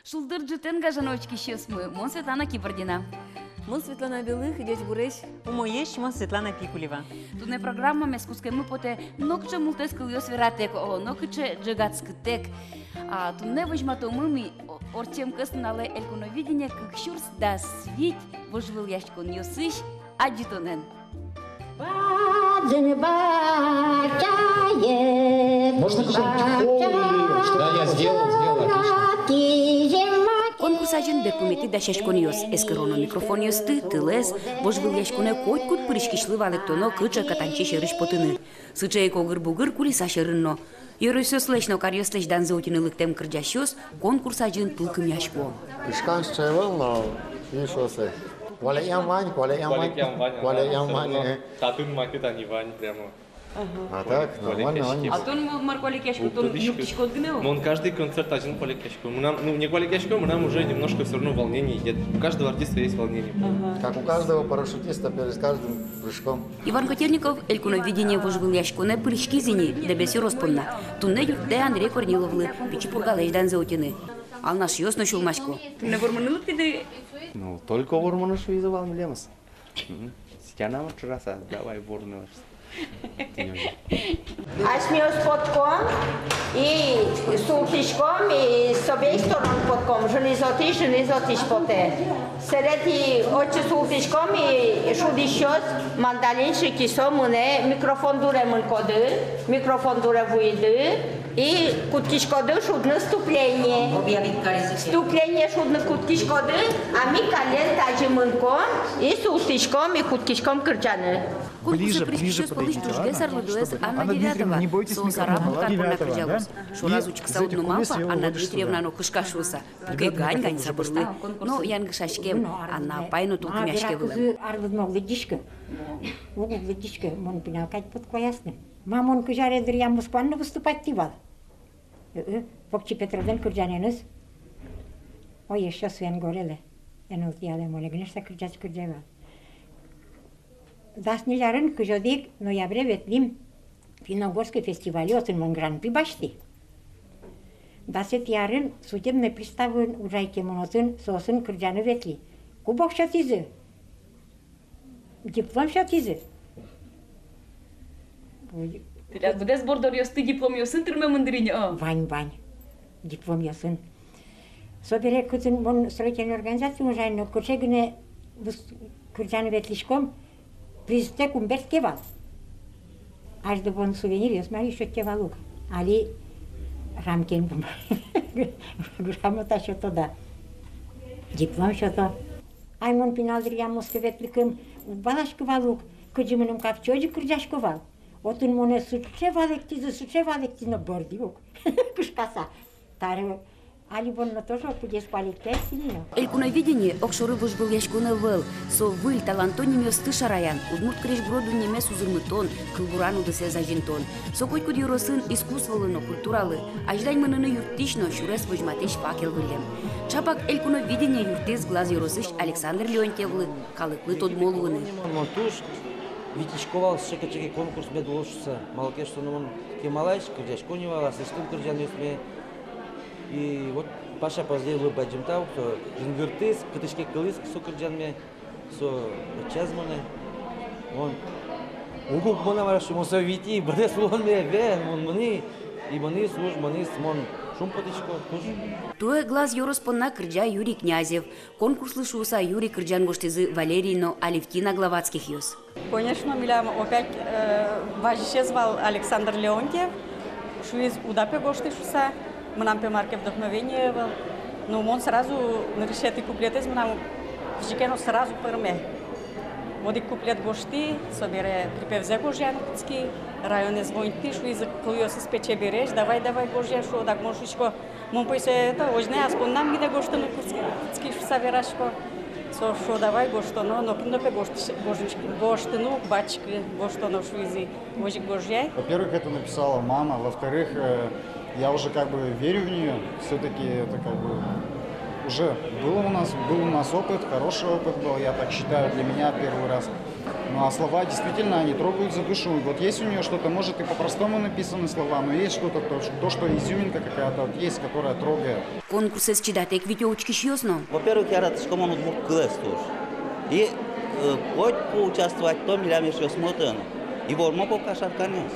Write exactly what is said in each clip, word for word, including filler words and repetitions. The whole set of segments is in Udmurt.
Шулдыр ӝытэн, гажано учкисьёсмы! Мон Светлана Кибардина. Мон Светлана Белых, ӟечбуресь! Умоесь! Мон Светлана Пикулева. Туннэ программамес кутскеммы потэ нокыӵе мултэс кылъёс вератэк, о, нокыӵе ӝегатскытэк. А туннэ возьматомы ми о-, ортчем кӧснуналэ «Элькуновидение кык сюрс дас вить» вожвылъяськонъёсысь адӟытонэн. Можно кусочек? Да, я сделал, сделал, отлично. Конкурс азьын берпуметӥ дасяськонъёс, эскероно микрофонъёсты, тылэз, вожвылъяськонэ котькуд пыриськисьлы валэктоно, кыӵе катанчи сьӧрысь потыны. Сыӵе ик огыр-бугыр кулиса сьӧрын но. Ёросъёслэсь но каръёслэсь данзэ утьыны лыктэм кырӟасьёс конкурс азьын тулкымъясько. Пыриськон сыӵе ӧвӧл, но и шуо сое: куалекъям вань, куалекъям вань, куалекъям вань, куалекъям вань, всё равно, э. Татын маке тани вань прямо. Ага. А так, нормально, куалекъяськи. А тон ма-, мар куалекъяськод, тон юрттӥськод гинэ-а? Мон каждый концерт азьын куалекъясько. Мынам, ну, не куалекъясько, мынам уже немножко всё равно волнение идёт. У каждого артиста есть волнение. Ага. Как у каждого парашютиста перед каждым прыжком. Иван Котельников «Элькуновидение» вожвылъяськонэ пыриськиз ини Дэбес ёрос понна. Туннэ юрттэ Андрей Корниловлы Пичи Пургалэсь данзэ утьыны. Алнашъёс но сюлмасько. Туннэ вормыны лыктӥды? Ну, только вормыны шуизы вал милемыз. Мгм. Ситяна вот раз, а, давай вормыны. Асьмеос потком и султӥськом, и собере сторон потком, жыныез отысь, жыныез отысь потэ. Сэре отчы султӥськом, и шудӥсьёс мандалин шикисо мынэ микрофон дуре мынкоды, микрофон дуре вуиды, и кутскиськоды шудны вступление. Вступление шудны кутскиськоды, а ми каллен тазьы мынком, и султӥськом, и кутскиськом кырӟаны. Конкурсэ пыриськисьёс пӧлысь тужгес арлыдоез Анна Девятова, со Сарапул кар понна кырӟалоз. Шораз учкыса уд но малпа, Анна Дмитриевна но кышка шуыса. Пуке гань-гань сабырлы. Но янгышаськем, Анна апай но тулкымъяське вылэм. Арлыдмы уг лыдӟиськы. Уг, уг лыдӟиськы, мон пинал кадь потӥсько асьме. Ма, мон кызь аре дыръям Москваын но выступать кари вал. Э-э, Вокчи Петровлэн кырӟанэныз. Ой, ещё суен горелэ. Эн ултӥялэ, мон гинэ шуса кырӟась кырӟай вал. Дас ньыль арын кызь одӥг ноябре ветлӥм финно-угорской фестивале, отын мон гран-при басьтӥ. Дасэтӥ арын судебной приставын ужай ке мон, отын соосын кырӟаны ветлӥ. Кубок сётӥзы. Диплом сётӥзы. Ой. Тӥляд быдэс борддоръёсты дипломъёсын тырмемын дыр ини, о? Вань, вань. Дипломъёсын. Собере кытын мон строительной организациын ужай но, кыӵе гинэ выс-, кырӟаны ветлӥськом, призтэк ум бертске вал. Азьло бон сувениръёс мар ик сётӥське вал ук. Али рамкаен бум-, грамота сёто да. Диплом сёто. Ай, мон пинал дыръям Москвае ветлыкум, уг валаськы вал ук, кызьы мыным капчи, озьы кырӟасько вал. Отын монэ сыӵе валэктӥзы, сыӵе валэктӥзы но, бӧрдӥ ук кышкаса. Таре али бон но тоже кудӥз валэктӥзы ини но. «Элькуновидение» огшоры вожвылъяськон ӧвӧл, со выль таланто нимъёсты шараян, удмурт крезьгуро дуннемес узырмытон, кылбуран удысэз азинтон. Со котькуд ёросын искусстволы но культуралы азьлань мыныны юрттӥсь но сюрес возьматӥсь факел выллем. Чапак «Элькуновидение» юрттӥз Глаз ёросысь Александр Леонтьевлы калыклы тодмо луыны. Мон туж витисько вал сыӵе кыӵе ке конкурс мед луоз шуса. Малы ке шуоно, мон кемалась кырӟасько ни вал, аслэсьтым кырӟанъёсме. И вот Паша Поздеевлы бадӟым тау, со жингыртӥз, кытысь ке кылӥз со кырӟанме. Со ӧтчаз монэ. Мон уг, уг, мон, а мар шуом, мон сое витӥ, быдэс улонме ӧвӧл, мон мынӥ, и мынӥз уж, мынӥз, мон шумпотӥсько туж. Туэ Глаз ёрос понна кырӟа Юрий Князев. Конкурслы шуыса юри кырӟан гожтӥзы Валерий но Алевтина Главатскихъёс. Конечно, милям опять, э, вазисез вал Александр Леонтьев, шуиз, уда пе гожты шуса, мынам пе мар ке вдохновение ӧвӧл. Ну, мон сразу, нырысетӥ куплетэз мынам кызьы ке но сразу пӧрме. Одӥг куплет гожтӥ, собере припевзэ гожъяны кутски, районэ звонитӥ, шуизы, кылъёсыз пе чебересь, давай, давай, гожъяй, шуо, дак мон шуисько, мон пе сое, это, озьы но ас поннам гинэ гожтыны кутски, кутски шуса верасько. Со шуо, давай гожтоно, нокин но пе гожтӥсь-, гожтӥсь-, гожтыны уг бачкы, гожтоно, шуизы, озьы ик гожъяй. Во-первых, это написала мама. Во-вторых, э, я уже как бы верю в неё. Всё-таки это как бы Уже был у нас, был у нас опыт, хороший опыт был, я так считаю, для меня первый раз. Ну а слова действительно, они трогают за душу. И вот есть у неё что-то, может, и по-простому написаны слова, но есть что-то, то, то, что изюминка какая-то вот есть, которая трогает. Конкурсэз чидатэк витё учкисьёс но. Во-первых, яратӥсько мон удмурт кылэз туж. И, э, котьку участвовать то милям эшъёсмы отын. И вормо пока шарканъёс.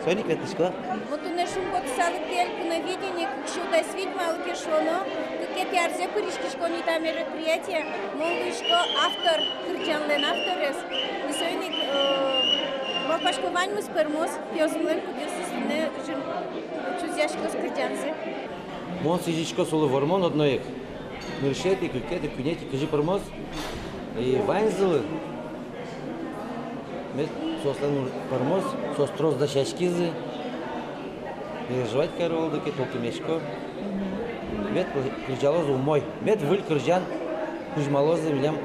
Соин ик ветлӥсько. Вот туннэ шумпотыса лыктӥ «Элькуновидение» кык сюрс дас вить, малы ке шуоно, кыкетӥ арзэ пыриськисько ни та мероприятие, мон луисько автор, кырӟанлэн авторез. И соин ик, э, малпасько, ваньмыз пӧрмоз, пиосмылэн, кудъёсыз туннэ ӝын чузъяськоз кырӟанзы. Мон сӥзисько солы вормон одно ик. Нырысетӥ, кыкетӥ, куинетӥ, кызьы пӧрмоз. И ваньзылы. Мед соослэн пӧрмоз, соос трос дасяськизы. Переживать каро, оло ке, тулкымъясько. Мед кырӟалоз умой. Мед выль кырӟан кузьмалозы милям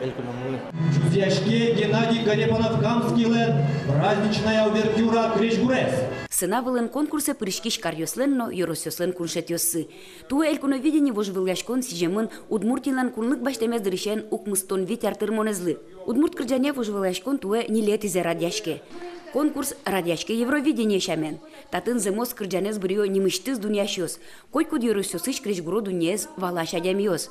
Элькуномы. Чузъяське Геннадий Корепанов-Камскийлэн «Праздничная увертюра» крезьгурез. Сцена вылын конкурсэ пыриськись каръёслэн но ёросъёслэн куншетъёссы. Туэ «Элькуновидение» вожвылъяськон сӥземын Удмуртилэн кунлык басьтэмез дырысен укмыстон вить ар тырмонэзлы. Удмурт кырӟанъя вожвылъяськон туэ ньылетӥзэ радъяське. Конкурс радъяське Евровидение сямен. Татын зэмос кырӟанэз быръё нимысьтыз дунъясьёс. Котькуд ёросъёсысь крезьгуро дуннеез валась адямиос.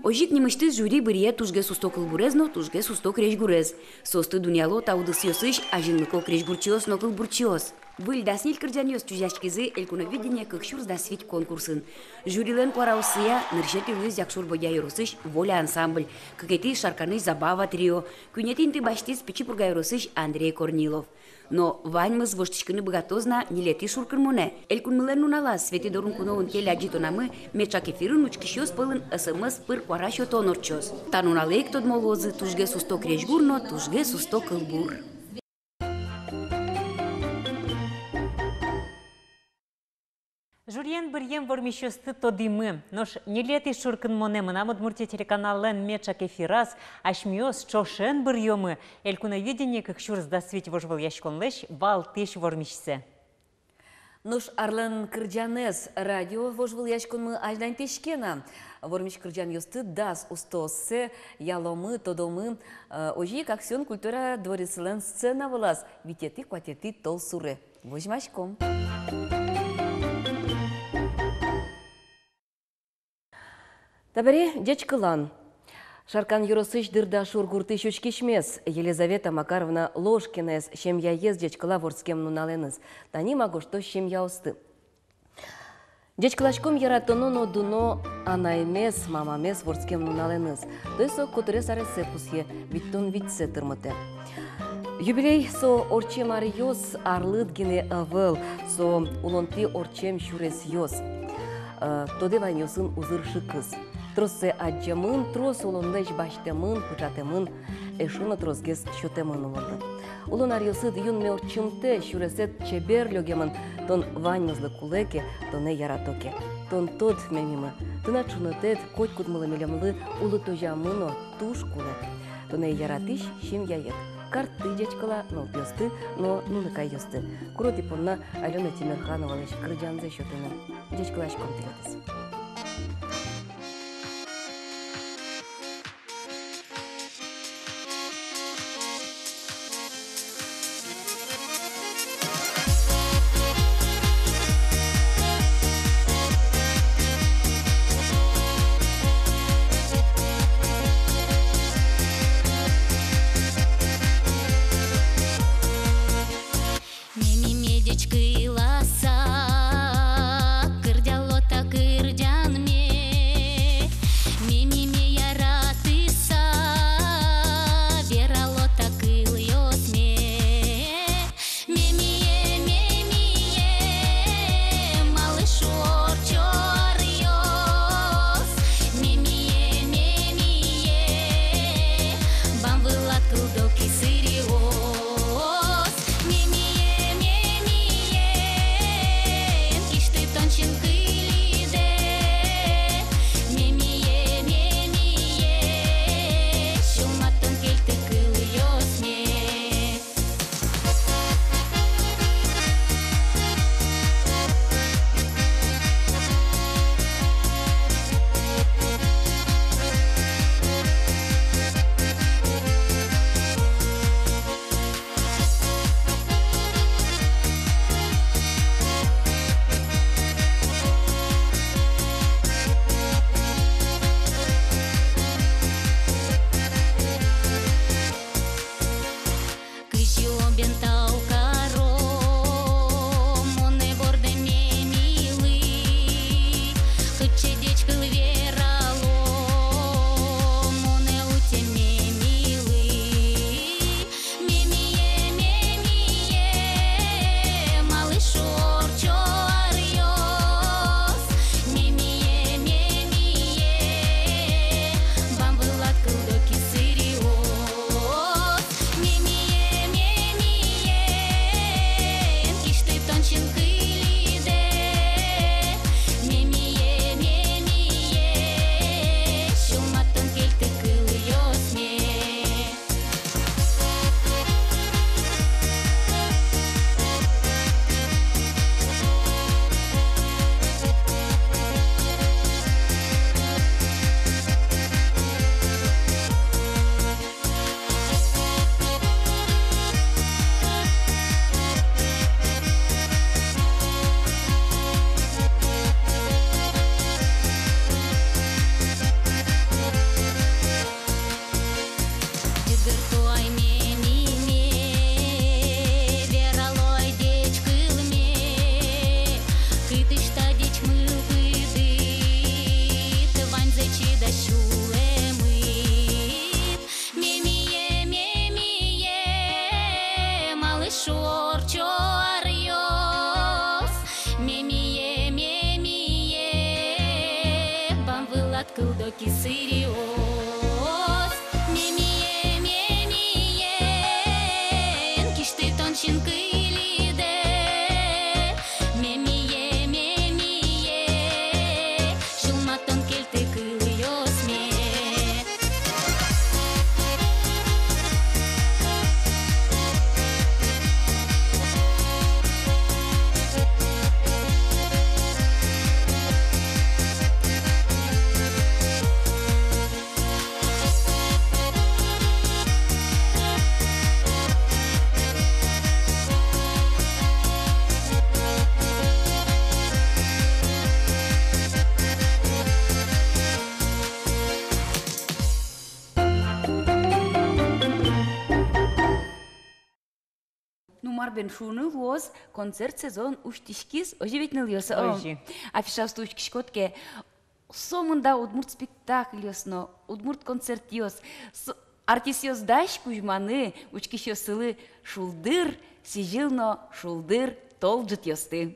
Озьы ик нимысьтыз жюри быръе тужгес усто кылбурез но тужгес усто крезьгурез. Соосты дунъяло та удысъёсысь азинлыко крезьгурчиос но кылбурчиос. Выль дас ньыль кырӟанъёс чузъяськизы «Элькуновидение» кык сюрс дас вить конкурсын. Жюрилэн куараоссыя нырысетӥ луиз Якшур-Бӧдья ёросысь «Воля» ансамбль, кыкетӥез Шарканысь «Забава» трио, куинетӥ инты басьтӥз Пичи Пурга ёросысь Андрей Корнилов. Но ваньмыз воштӥськыны быгатоз на ньылетӥ шуркынмонэ. Элькунмылэн нуналаз, Светӥ дорын куноын телеадӟытонамы меӵак эфирын учкисьёс пӧлын СМС пыр куара сётон ортчоз. Та нуналэ ик тодмо луозы тужгес усто крезьгур но тужгес усто кылбур. Жюриен быръем вормисьёсты тодӥмы. Нош ньылетӥ шуркынмонэ «Мынам Удмуртие» телеканаллэн меӵак эфираз асьмеос ӵошен быръёмы «Элькуновидение» кык сюрс дас вить вожвылъяськонлэсь валтӥсь вормисьсэ. Нош арлэн кырӟанэз радио вожвылъяськонмы азьланьтӥське на. Вормись кырӟанъёсты дас устооссэ яломы, тодомы, э, озьы ик «Аксион» культура дворецлэн сцена вылаз витетӥ-куатетӥ толсуре. Возьмаськом. Табере ӟечкылан. Шаркан ёросысь Дырда-Шур гуртысь учкисьмес Елизавета Макаровна Ложкинаез семьяез ӟечкыла вордскем нуналэныз. Тани ма гожто семьяосты. Ӟечкыласьком яратоно но дуно анаймес, мамамес вордскем нуналэныз. Туэ со котырес арессэ пусъе, витьтон витьсэ тырмытэ. Юбилей — со ортчем аръёс, арлыд гинэ ӧвӧл, со улонтӥ ортчем сюресъёс. Э, тодэ ваньёсын узыр шыкыс. Троссэ адӟемын, трос улонлэсь басьтэмын, пыӵатэмын, эшшо но тросгес сётэмын улонлы. Улон аръёсыд юнме ортчымтэ, сюресэд чебер лёгемын, тон ваньмызлы кулэ ке, тонэ ярато ке. Тон тод, мемимы, тынад шунытэд котькудмылы милемлы улытозямы но туж кулэ. Тонэ яратӥсь семьяед, картты ӟечкыла, нылпиосты но нуныкайёсты. Курод и понна Алёна Тимерхановалэсь кырӟанзэ сётыны. Ӟечкыласьком тӥледыз. Мемиме ӟечкыласа, кырӟало та кырӟа- Кисыриос, мемие, мемие, эн кишты тон синкылидэ, мемие, мемие, сюлмад тон кельты кылъёсме. Ну, мар бен шуыны луоз, концерт сезон усьтӥськиз, озьы ведь, нылъёс? О, озьы. Афишаосты учкиськод ке, сомында удмурт спектакльёс но, удмурт концертъёс, с-, артистъёс дась кузьманы учкисьёссылы шулдыр сӥзьыл но шулдыр тол ӝытъёсты.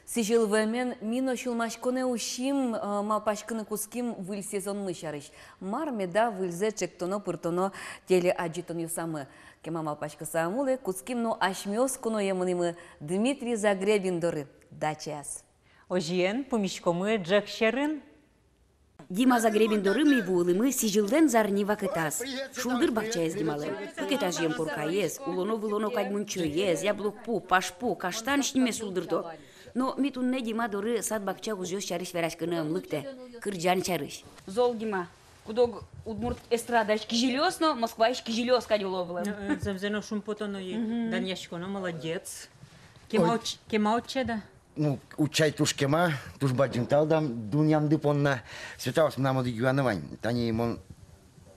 Сӥзьыл вуэмен ми но сюлмаськонэ усим, э, малпаськыны кутским выль сезонмы сярысь. Мар меда выльзэ ӵектоно-пыртоно телеадӟытонъёсамы. Кема малпаськыса ӧм улэ, кутским но асьмеос куное мынӥмы Дмитрий Загребин доры, дачаяз. Озьыен, пумиськомы ӝӧк сьӧрын. Дима Загребин доры ми вуылӥмы сӥзьыллэн зарни вакытаз. Шулдыр бакчаез Дималэн. Кыкетажъем коркаез, улоно-вылоно кадь мунчоез, яблокпу, пашпу, каштан синмес шулдырто. Но ми туннэ Дима доры сад-бакча ужъёс сярысь вераськыны ӧм лыктэ, кырӟан сярысь. Зол, Дима, куд-ог удмурт эстрадаысь кизилиос но Москваысь кизилиос кадь уло вылэм. Э, э, зэмзэ но шумпотоно ӧй. Мгм. Данъяськоно, молодец. Кема уч-, кема утчеда? Ну, утчай туж кема, туж бадӟым тау дам дунъямды понна. Светлаос, мынам одӥг юаны вань. Тани мон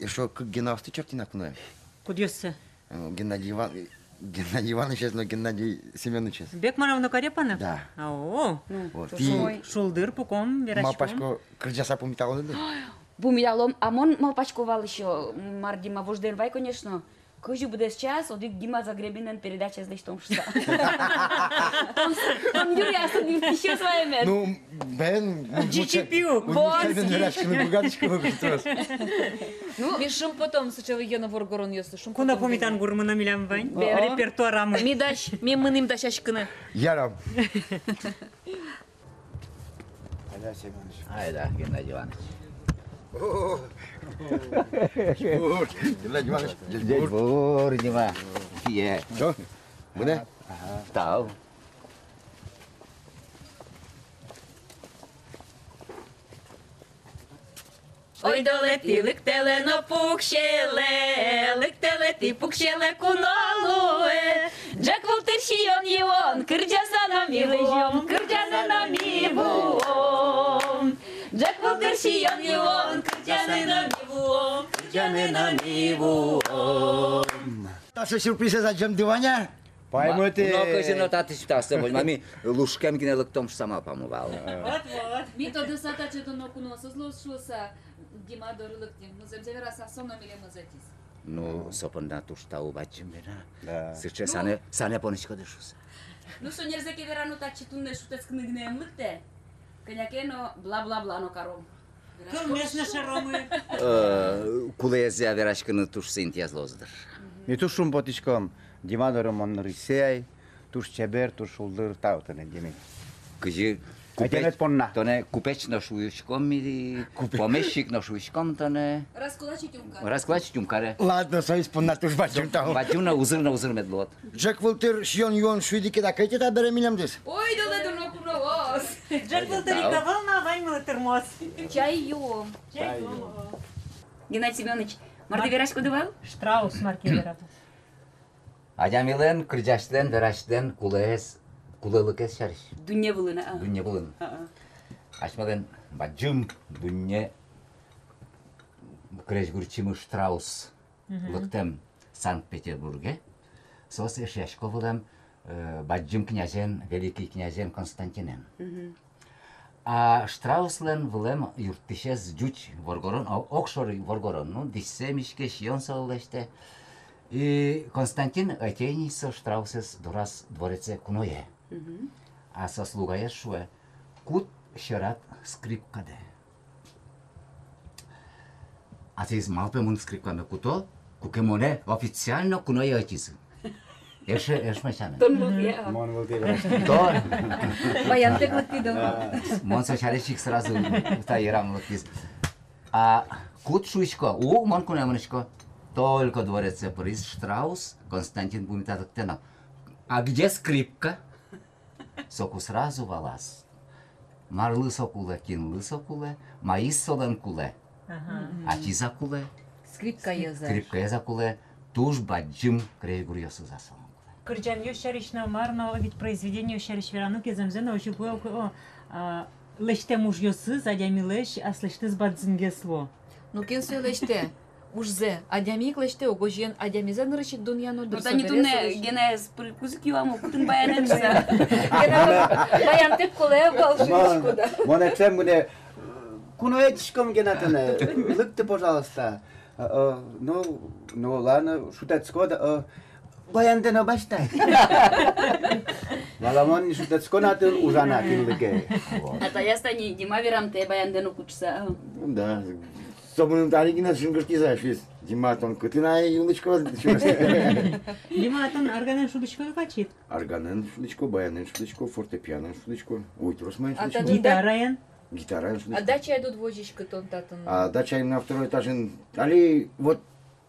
эшшо кык Генаосты чертӥ на куное. Кудъёссэ? Э, Геннадий Иван-, Геннадий Иванычез но Геннадий Семёнычез. Бекманов но Карепанов? Да. А, о. Ну, вот. Шул-, шулдыр пуком, вераськом. Малпасько, кырӟаса пумиталоды. Пумиталом, а мон малпасько вал ещё, м, мар, Дима, вождэ эн вай, конечно. Кызьы быдэс час одӥг Дима Загребинэн передачаез лэсьтом шуса. Тон, тон юри асыд юрттӥсез ваемед. Ну, бен, ну, G G P U. Удмурт чай бен вераськыны быгатӥсько, быгатӥсько. Ну, ми шумпотом сыӵе лыгъёно воргоронъёслы, шумпотом. Куно пумитан гурмы но милям вань. Бен. Репертуарамы. Ми дась, ми мынӥм дасяськыны. Ярам. Айда, Семёныч. Айда, Геннадий Иваныч. О, Геннадий Иваныч, ӟеч бур. Ӟеч бур, Дима. Пие. Что? Мынэ? Ага. Тау. Ойдолэ тӥ, лыктэлэ но пукселэ, лыктэлэ тӥ, пукселэ куно луэ. Ӝӧк вылтыр сиён-юон кырӟаса но ми лэзём, кырӟаны но ми вуом. Ӝӧк вылтыр сиён-юон кырӟаны но ми вуом, кырӟаны но ми вуом. Таӵе сюрпризэз адӟемды вань-а? Паймытӥ. Ма-, но кызьы но татысь тасэ возьмамы, лушкем гинэ лыктом шуса малпамы вал. Вот, вот. Ми тодыса, таӵе дуно куноосыз луоз шуса, Дима доры лыктӥм. Ну, зэмзэ вераса, со но милемыз ӧтиз. Ну, со понна туж тау бадӟым, Дима. Да. Сыӵе, ну, санэ, санэ понӥськоды шуса. Ну, шонерзэ ке верано, татчы туннэ шутэтскыны гинэ ӧм лыктэ. Кӧня ке но бла-бла-бла но каром. Кылмес но шаромы. Э, кулэезъя вераськыны туж синтез луоз дыр. Ми туж шумпотӥськом, Дима доры мон нырысьсэ ай, туж чебер, туж шулдыр тау тыныд, Дима. Кызьы купеч, тонэ купеч но шуиськом ми, купеч, помещик но шуиськом тонэ. Раскулачить ум кар. Раскулачить ум каре. Ладно, соиз понна туж бадӟым тау. Бадӟым но узыр но узыр мед луод. Ӝӧк вылтыр сиён-юон шуиды ке, дак ӧте табере милемдыз. Ойдолэ, дуно куноос. Ӝӧк вылтыр ик ӧвӧл на, ваньмылы тырмоз. Чай юом. Чай юом. Геннадий Семёныч, мар тӥ вераськоды вал? Штраус мар ке вераз. Адямилэн, кырӟасьлэн, верасьлэн кулэез, кулэлыкез сярысь. Дунне вылын, а. Дунне вылын. А-а. Асьмелэн бадӟым дунне крезьгурчимы Штраус. Мгм. Лыктэм Санкт-Петербурге. Соос эшъясько вылэм, э, бадӟым князен, великий князен Константинэн. Мгм. А Штрауслэн вылэм юрттӥсез ӟуч воргорон, о-, огшоры воргорон, ну, дӥсьсэ миське, сиён солы лэсьтэ. И Константин ӧтей ни со Штраусэз дораз дворецэ куное. Мгм. А со слугаез шуэ: «Кут сьӧрад скрипкадэ». А соиз: малы пе мон скрипкаме куто, куке монэ официально куное ӧтизы. Эше, эшме сямен. Тон вылтӥ, а? Мон вылтӥ вераськи. Тон. Баянтэк лыктӥд-а? Да. Мон со сярысь ик сразу та йырам лыктӥз. А кут, шуисько, у, мон куное мынӥсько. Только дворецэ пыриз Штраус, Константин пумитаз лыктэ но: «А где скрипка?» Соку сразу валаз, марлы со кулэ, кинлы со кулэ, маиз солэн кулэ. Ага. Ачиз-а кулэ, скрипкаез-а, скрипкаез-а кулэ, туж бадӟым крезьгуръёсыз-а солэн кулэ. Кырӟанъёс сярысь но, мар но, ведь произведениос сярысь вераны ке, зэмзэ но озьы луэ ук, о, а, лэсьтэм ужъёсыз адямилэсь аслэсьтыз бадӟымгес луо. Ну, кин сое лэсьтэ? Ужзэ адями ик лэсьтэ, угось ик адямизэ нырысь ик дунъяно, дыр. Ну, тани туннэ Генаез пыль кузьык юам ук, кытын баянэн шуса. Гена баянтэк кулэ вал, шуиськод-а? Мон эксэм мынэ, куное ӧтиськом, Гена, тонэ, лыкты, пожалуйста. Э, э, ну, ну, ладно, шутэтскод-а? Э, баяндэ но басьты ай. Валамон, шутэтскон атын ужано кинлы ке. Вот. А таяз тани Дима верамтэ, баяндэ но кутскыса. Да. Со мыным та али гинэ шынгыртӥз ай, шуиз: «Дима, тон кытын ай юлӥськод?» Дима, а тон арганэн шудӥськод-а кадь? Арганэн шудӥсько, баянэн шудӥсько, фортепианон шудӥсько. Ой, трос маин шудӥсько. Гитараен? Гитараен шудӥсько. А дачаед уд возиськы тон татын? А дачаын на второй этажын. Али вот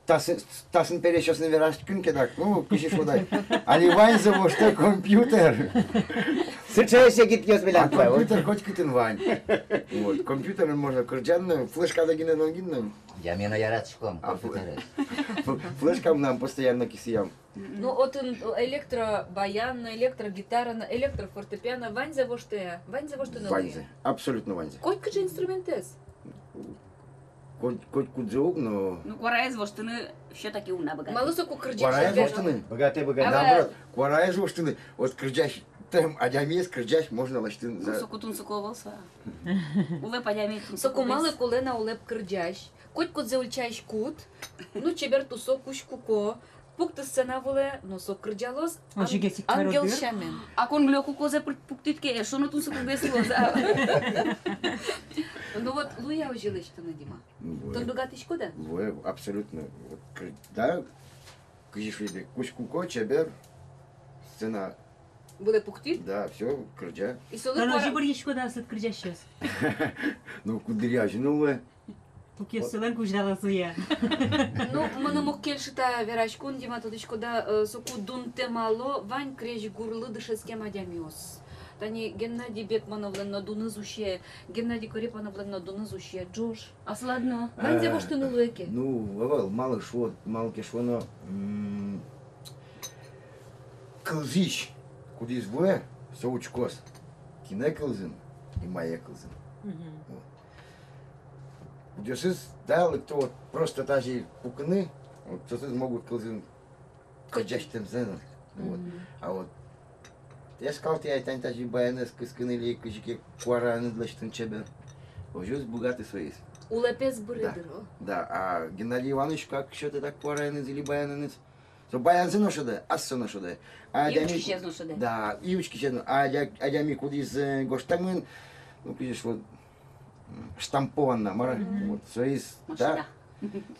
тасын, тасын пересьёсын вераськыны ке, так, ну, кызьы шуод ай. Али ваньзэ воштэ компьютер. Сыӵе егитъёс милям. А компьютер хоть кытын вань. Вот, компьютерын можно кырӟаны но, флешкаен гинэ но, гинэ но. Я, ми но яратӥськом компьютерез. Ф-, флешка мынам постоянно кисыям. Ну, отын электробаян но, электрогитара но, электрофортепиано, ваньзэ воштэ, ваньзэ воштэ но. Ваньзэ, абсолютно ваньзэ. Котькыӵе инструментэз. Коть, коть кудзэ ук, но. Ну, куараез воштыны всё-таки уг на быгаты. Малы соку кырӟась? Куараез воштыны. Быгатэ, быгатэ. Наоборот, куараез воштыны. Вот кырӟась, тэм адямиез кырӟась можно лэсьтыны. Ну, за- соку тунсыко ӧвӧл со. Улэп адями тунсыко. Соку малы кулэ на улэп кырӟась? Коть кудзэ ульчаськод, ну, чебер тусо, кузь куко, пуктӥз сцена вылэ, но со кырӟалоз ан-, ангел сямен. А коньглё кукозэ пук-, пуктӥд ке, эшшо но тунсыкогес луоз-а? Ну вот, луэ-а озьы лэсьтыны, Дима? Ну, луэ. Тон быгатӥськод-а? Луэ, абсолютно. Вот, кыр-, да, кызьы шуиды, кузь куко, чебер, сцена вылэ пуктӥд? Да, всё, кырӟа. И солы... Тон озьы быръиськод-а аслыд кырӟасьёс? Ну, куддыръя озьы но луэ. Куке солэн кузьдалозы я. Ну, мыным уг кельшы та вераськон, Дима, тодӥськод-а, э, соку дунтэмало вань крезьгурлы дышетскем адямиос. Тани Геннадий Бекмановлэн но дуныз усе, Геннадий Корепановлэн но дуныз усе, ӝож. Аслад но. Ваньзэ воштыны луэ ке. Ну, ӧвӧл, малы шуод, малы ке шуоно, м, кылзӥсь кудӥз луэ, со учкоз кинэ кылзыны и мае кылзыны. Мгм. Вот. Кудъёсыз, да, лыкто вот просто тазьы пукыны, вот соосыз могут кылзыны кырӟасьтэмзэс но. Вот. Мгм. А вот эскалтӥ ай тань тазьы баянэз кыскыны или кызьы ке куараеныз лэсьтыны чебер. Озьы уз быгаты соиз. Улэпез быре дыр, о? Да, а Геннадий Иванович как сётэ так куараеныз или баянэныз? Со баянзэ но шӧдэ, ассэ но шӧдэ. А и адями учкисез но шӧдэ. Да, и учкисез но. А адя-, адями, кудӥз, э, гожтэмын, ну, кызьы шуод, вот, м, штампованно, мар-а? Мгм. Вот, соиз, да. Машина.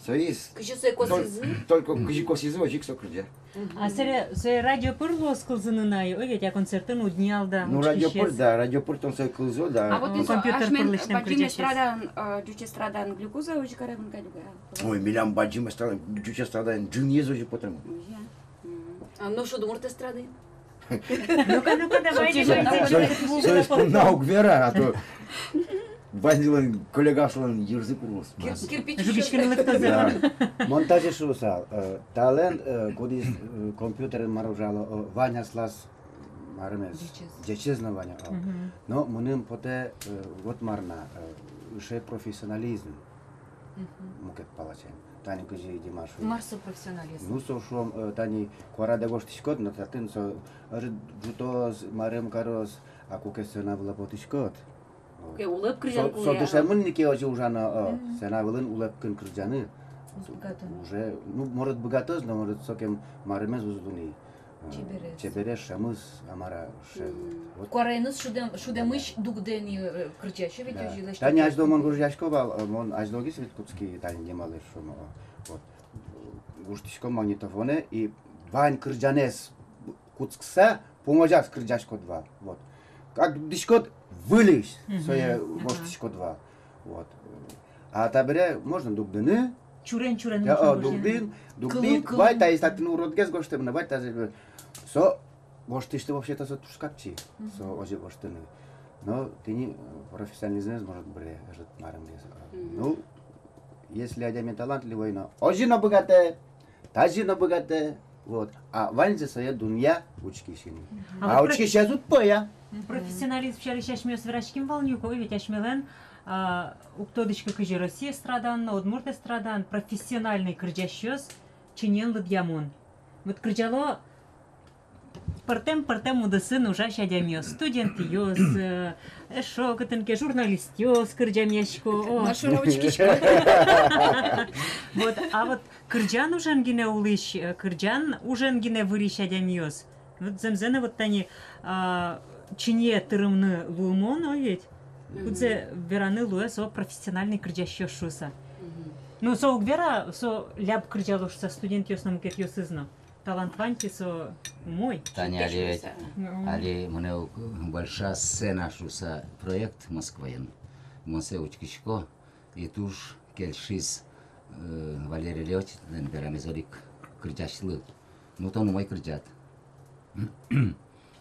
Соиз. Кызьы сое косӥзы? Тол-, только кызьы косӥзы, озьы ик со кырӟа. Мгм. А сое, сое радио пыр луоз кылзыны на, ой, ведь, а концертын уд ни ал да, ну, радио пыр, да, радио пыр тон сое кылзо, да. А вот компьютер пыр лэсьтэм кырӟасез. Бадӟым эстрадаын, э, ӟуч эстрадаын «Глюкоза» озьы каремын кадь ук-а? Ой, милям бадӟым эстрада, ӟуч эстрадаын «Ӝынъез» озьы потэмын. Озьы-а? Мгм. А нош удмурт эстрадаын? Ну-ка, ну-ка, давай, давай, давай. Соиз, соиз понна уг вера, а то ваньзылэн коллегаослэн йырзы курос. Кир-, кирпич жугиськыны лыктозы. Да. Мон тазьы шуысал, э, талэн, э, кудӥз, э, компьютерын мар ужало, э, вань аслаз марымез. Ӟечез. Ӟечез но вань, о. Мгм. Но мыным потэ, э, вот мар на, э, ыше профессионализм. Мгм. Мукет палачен. Тани кызьы Дима шуэ. Мар со профессионализм? Ну, со, шуом, э, тани куарадэ гожтӥськод, но татын со ӧжыт ӝутоз, марым кароз, а куке сцена вылэ потӥськод. Куке улэп кырӟан кулэ. Со, со дышемын ни ке озьы ужано, о, мгм, сцена вылын улэпкын кырӟаны. Уз быгаты. Уже, ну, может, быгатоз, но, может, сокем марымез уз луы ни. Чеберез. Чеберез, шӧмыз, а мар-а, шӧм. Вот. Куараеныз шудэм-, шудэмысь дугдэ ни, э, кырӟась, ведь. Да. Озьы лэсьтэ. Тани азьло мон гожъясько вал, э, мон азьлогес ведь кутски тани нималэсь шуоно. Вот. Гожтӥсько магнитофонэ и вань кырӟанэз кутскыса, пумозяз кырӟаськод вал. Вот. Как дугдӥськод, выльысь сое воштӥськод вал. Вот. А табере можно дугдыны. Чурен-чурен можно дугдыны. Дугдын, дугдын. Кылын-кылын. Вай, таиз татын уродгес гожтэмын, вай, таиз. Со гожтӥсьлы вообще-то со туж капчи. Со озьы гожтыны. Но тӥни, э, профессионализмез, может, быре, ӧжыт марымгес. Ну, если адями талантливой, но озьы но быгатэ, тазьы но быгатэ, вот. А ваньзэ сое дунъя, учкись ини. А вот проф- учкисез уд пӧя. Профессионализм сярысь асьмеос вераським вал ни ук, ведь асьмелэн, а, уг тодӥськы, кызьы Россия эстрадаын но, удмурт эстрадаын профессиональной кырӟасьёс чиньыен лыдъямон. Вот кырӟало пӧртэм-пӧртэм удысын ужась адямиос, студентъёс, э, эшшо кытын ке журналистъёс кырӟамъясько, о. Машина учкисько. Вот, а вот кырӟан ужен гинэ улӥсь, э, кырӟан ужен гинэ вырись адямиос. Вот зэмзэ но вот тани, а, чиньые тырымыны луымон, о, ведь. Кудзэ вераны луэ со профессиональной кырӟасьёс шуыса. Ну, со уг вера, со ляб кырӟало шуыса, студентъёс но, мукетъёсыз но. Талант вань ке, со умой. Тани али ведь, али мынэ ук «Большая сцена» шуыса проект Москваын. Мон сое учкисько, и туж кельшиз, э, Валерий Леонтьевлэн верамез одӥг кырӟасьлы: «Ну, тон умой кырӟад.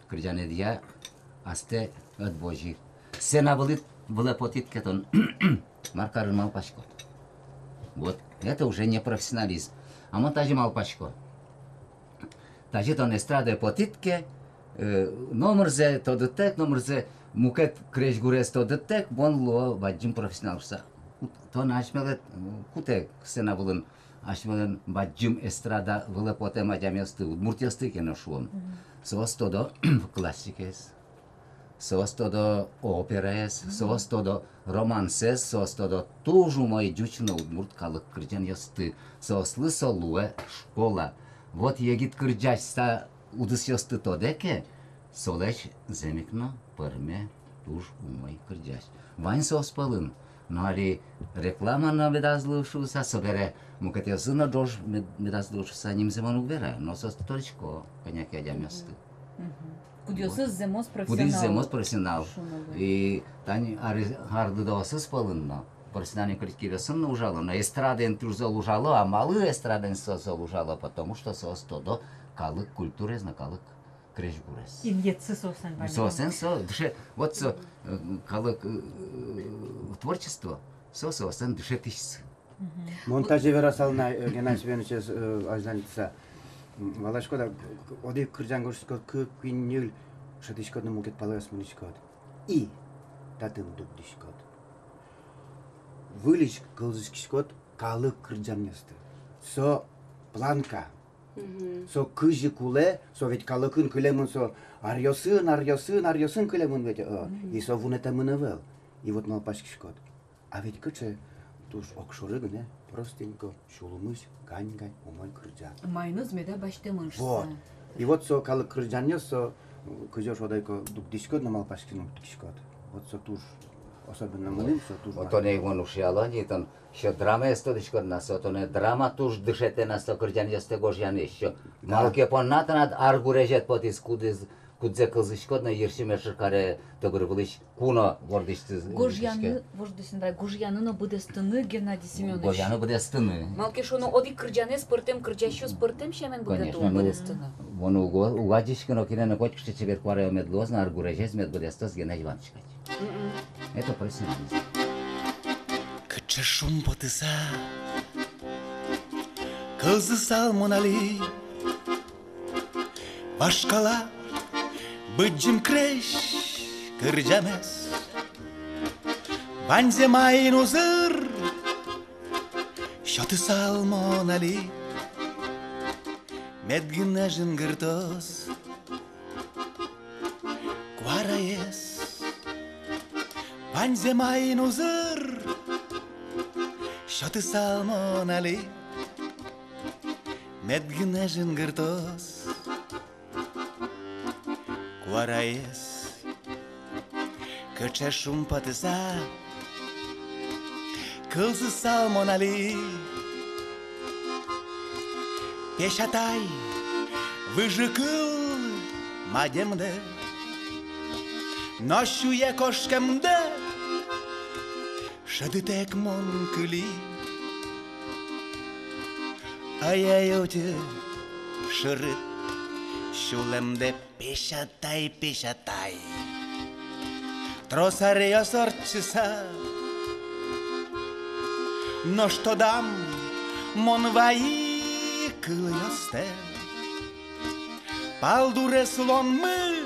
Кырӟанэдъя астэ ӧд возьы. Сцена вылыд, вылэ потӥд ке тон, мар карыны малпаськод?» Вот это уже не профессионализм. А мон тазьы малпасько. Тазьы тон эстрадае потӥд ке, э, номырзэ тодытэк, номырзэ, мукет крезьгурез тодытэк, бон луо бадӟым профессионал шуыса. Тон асьмелэд, э, кутэ сцена вылын асьмелэн бадӟым эстрада вылэ потэм адямиосты, удмуртъёсты ке но шуом. Соос тодо классикаез, соос тодо операез, соос тодо романсэз, соос тодо туж умой ӟуч но удмурт калык кырӟанъёсты. Соослы со луэ школа. Вот егит кырӟась та удысъёсты тодэ ке, солэсь зэм ик но пӧрме туж умой кырӟась. Вань соос пӧлын. Но али реклама но медаз луы шуыса, собере мукетъёсыз но ӝож мед-, медаз луы шуыса, нимзэ мон уг вера, но соосты тодӥсько, кӧня ке адямиосты. Кудъёсыз зэмос профессионал. Кудӥз зэмос профессионал. И тани ар-, арлыдоосыз пӧлын но, профессиональной коллективъёсын но ужало, но эстрадаын туж зол ужало. А малы эстрадаын со-, зол ужало? Потому что соос тодо калык культураез но калык крезьгурез. Инъетсы соослэн вань. Соослэн со дыше-, вот со, э, калык, э, творчество, со соослэн дышетӥсьсы. Мон тазьы верасал на, э, Геннадий Семёновичез, э, азьланьтыса. М, валаськод-а, одӥг кырӟан гожтӥськод, кык, куинь, ньыль, шӧдӥськод но мукет палэз мынӥськод. И татын дугдӥськод. Выльысь кылзӥськод калык кырӟанъёсты. Со планка. Со кызьы кулэ, со ведь калыкын кылемын, со аръёсын, аръёсын, аръёсын кылемын ведь, о, и со вунэтэмын ӧвӧл. И вот малпаськиськод. А ведь кыӵе туж огшоры гинэ, простенько, сюлмысь, гань-гань, умой кырӟан. Маиныз меда басьтэмын шуыса. Вот. И вот со калык кырӟанъёс, со, м, кызьы шуод ай ке, дугдӥськод но малпаськыны кутскиськод. Вот со туж, особенно мыным, со туж. Вот тонэ ик мон ушъяло ни, тон ещё драмаез тодӥськод на, со тонэ драма туж дышетэ на со кырӟанъёстэ гожъяны ещё. Да. Малы ке понна тынад ар гурезед потӥз, кудӥз, кудзэ кылзӥськод на, йырси меӵыр каре тӧбыр вылысь куно вордӥсьтыз. Гожъяны, вордӥсьтыз, да, гожъяны но быдэстыны, Геннадий Семёнович. Гожъяны быдэстыны. Малы ке шуоно, одӥг кырӟанэз пӧртэм кырӟасьёс пӧртэм сямен быгато, конечно, ну, быдэстыны. Мон уг, уг адӟиськы но, кинэ но котькыӵе чебер куараё мед луоз но, ар гурезез мед быдэстоз Геннадий Иванычкач. Это профессионализм. Кыӵе шумпотыса кылзысал мон али вашкала быдӟым крезь кырӟамез. Ваньзэ маин узыр сётысал мон али, мед гинэ жингыртоз куараез. Ваньзэ маин узыр сётысал мон али, мед гинэ жингыртоз Куараез кыӵе шумпотыса кылзысал мон али. Песятай, выжыкыл мадемдэ но сюе кошкемдэ шӧдытэк мон кыли. Ӧй-ӧй утьы шырыт сюлэмдэ. Песятай, песятай, трос аръёс ортчыса, нош тодам мон вайи кылъёстэ. Пал дурез улонмы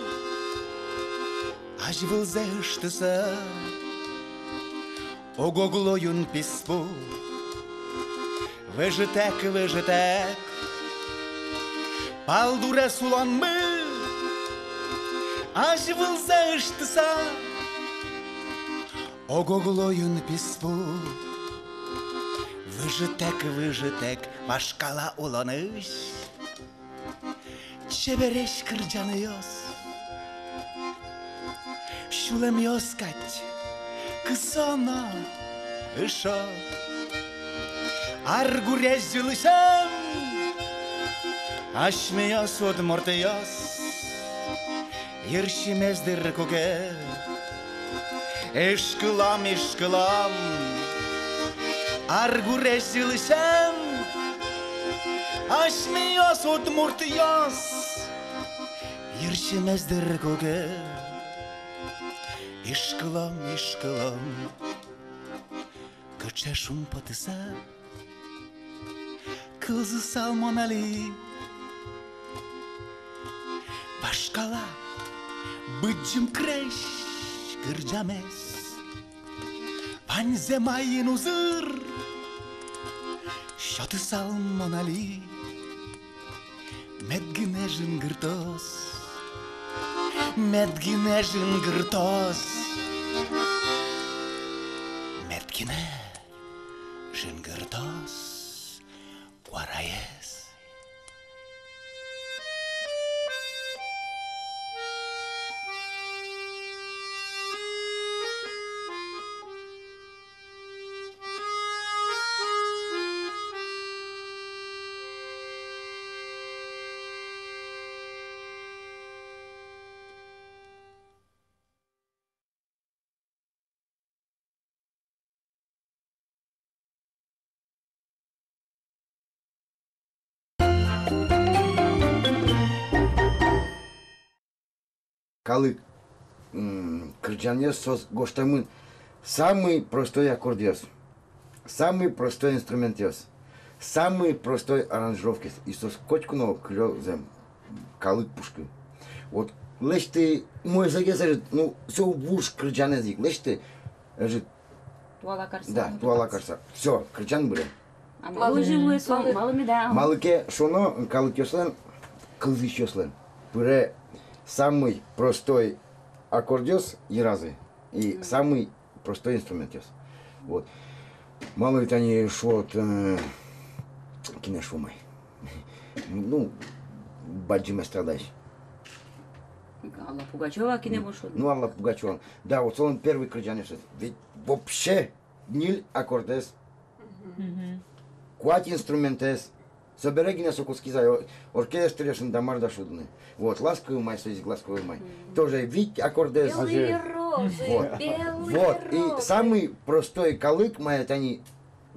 азьвылзэ ыштыса, ог-огло юн писпу. Выжытэк, выжытэк, пал дурез улонмы азьвылзэ ыштыса, ог-огло юн писпу. Выжытэк, выжытэк, вашкала улонысь чебересь кырӟанъёс, сюлэмъёс кадь кысо но ышо. Ар гурезь йылысен асьмеос, удмуртъёс, йырсимес дыр куке. Ишкылом, ишкылом, ар гурезь йылысен асьмеос, удмуртъёс, йырсимес дыр куке. Ишкылом, ишкылом, кыӵе шумпотыса кылзысал мон али. Вашкала быдӟым крезь кырӟамез ваньзэ маин узыр сётысал мон али. Мед гинэ жингыртоз, мед гинэ жингыртоз, мед гинэ жингыртоз куараез. Калык, м, кырӟанъёс, соос гожтэмын самый простой аккордъёс, самый простой инструментъёс, самый простой аранжировкаос, и соос котьку но кылё зэм калык пушкы. Вот лэсьты мойзэгес, ӧжыт, ну, со вуж кырӟанэз ик лэсьты, ӧжыт. Туала карса. Да, ну, туала карса. Всё, кырӟан быре. А малы, малы ке шуоно, калыкъёслэн, кылзӥсьёслэн пыре самый простой аккордъёс йыразы и самый простой инструментъёс. Вот. Малы тани шуод, э, кинэ шуом ай. Ну, бадӟым эстрадаысь. Алла Пугачёва кинэ, может, ну, Алла Пугачёва. Да, вот солэн первый кырӟанэз. Ведь вообще ньыль аккордэз. Мгм. Куать инструментэз. Собере гинэ со кутскиз ай, о-, оркестръёсын да мар да шудыны. Вот, «Ласковый май», соиз ик «Ласковый май». Мгм. Тоже вить аккордэз. Белые розы, вот. Белые розы. Вот, и самый простой калык, мае тани,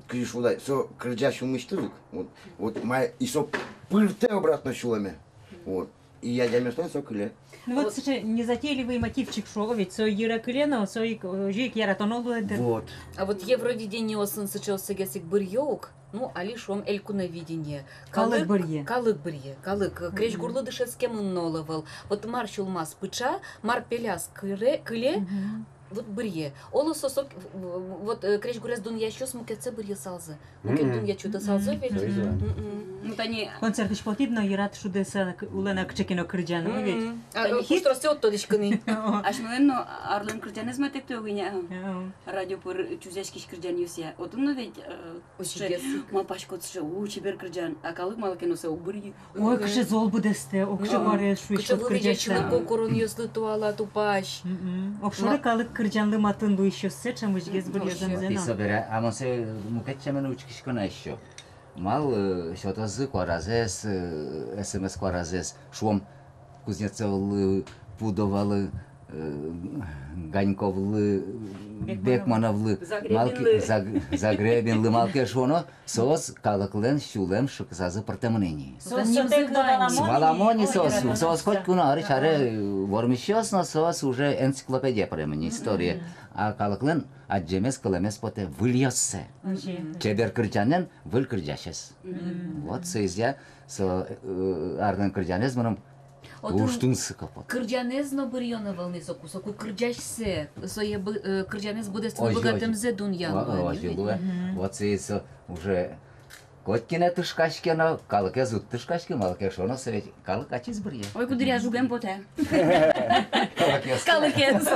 кызьы шуод ай, со кырӟась ум ыстызык. Вот, вот, мае, и со пыртэ обратно сюлэме. Вот. И адямиослэн со кыле. Ну вот, вот сыӵе незатейливый мотивчик шуо, ведь со йыре кыле но, со ик, э, озьы ик яратоно луэ дыр. Вот. А вот Евровидениосын сыӵеоссэгес ик быръё ук, ну, али шуом, Элькуновидение. Калык, калык быръе. Калык быръе, калык, э, крезьгурлы дышетскемын но ӧвӧл. Вот мар сюлмаз пыӵа, мар пеляз кыре-, кыле, мгм, вот быръе. Оло, со, со, в-, в-, вот, э, крезьгурез дунъясьёс мукетсэ быръысалзы. Мукет дунъя сётысалзы ведь. Мгм. Мгм. Ну, тани концертысь потӥд но, йырад шудыса к-, улэ на кыӵе ке но кырӟан, ну, ведь. Мгм. А, тани э, хит-, куштроссэ уд тодӥськы ни. О. Асьмелэн но арлэн кырӟанэз матэктэ уг ини, а. О. Радио пыр чузъяськись кырӟанъёсъя. Отын но ведь, э, Озьы сыӵе, гес. Малпаськод, сыӵе, у, чебер кырӟан, а калык малы ке но сое уг бырйы. Ой, кыӵе зол быдэстэ, о, кыӵе куараез шуиськод кырӟаса. Кыӵе вылӥ ӟечлыко, кыӵе куронъёслы туала тупась. Мгм. Огшоры калык кырӟанлы матын луисьёссэ ӵемысьгес быръё зэмзэ но. Собере, а мон сое мукет сямен учкисько на ещё. Малы, э, сётозы куаразэс, э, СМС куаразэс, шуом, Кузнецовлы, Пудовалы, э, Ганьковлы, Бекманов-, Бекмановлы, Загребинлы. Малы ке, Заг-, Загребинлы, малы ке шуоно, соос калыклэн сюлэм шыкысазы пыртэмын ини. Соос, соос нимзы вань. Валамон ини соос, соос котьку но арысь аре вормисьёс, но соос уже энциклопедия пыремын ини, история. Мгм. А калыклэн адӟемез, кылэмез потэ выльёссэ. Мгм. Чебер кырӟанэн выль кырӟасез. Мгм. Вот соизъя со, э, арлэн кырӟанэз мыным Отын туж тунсыко потэ. Кырӟанэз но быръёно ӧвӧл ни соку, соку кырӟасьсэ, сое бы-, э, кырӟанэз быдэстыны быгатэмзэ дунъяно. Озьы луэ. Мгм. Вот сое со уже котькин но тышкаське но, калыкез уд тышкаськы, малы ке шуоно, со ведь калык ачиз быръе. Ой, куддыръя жугем потэ. Калыкез. Калыкез.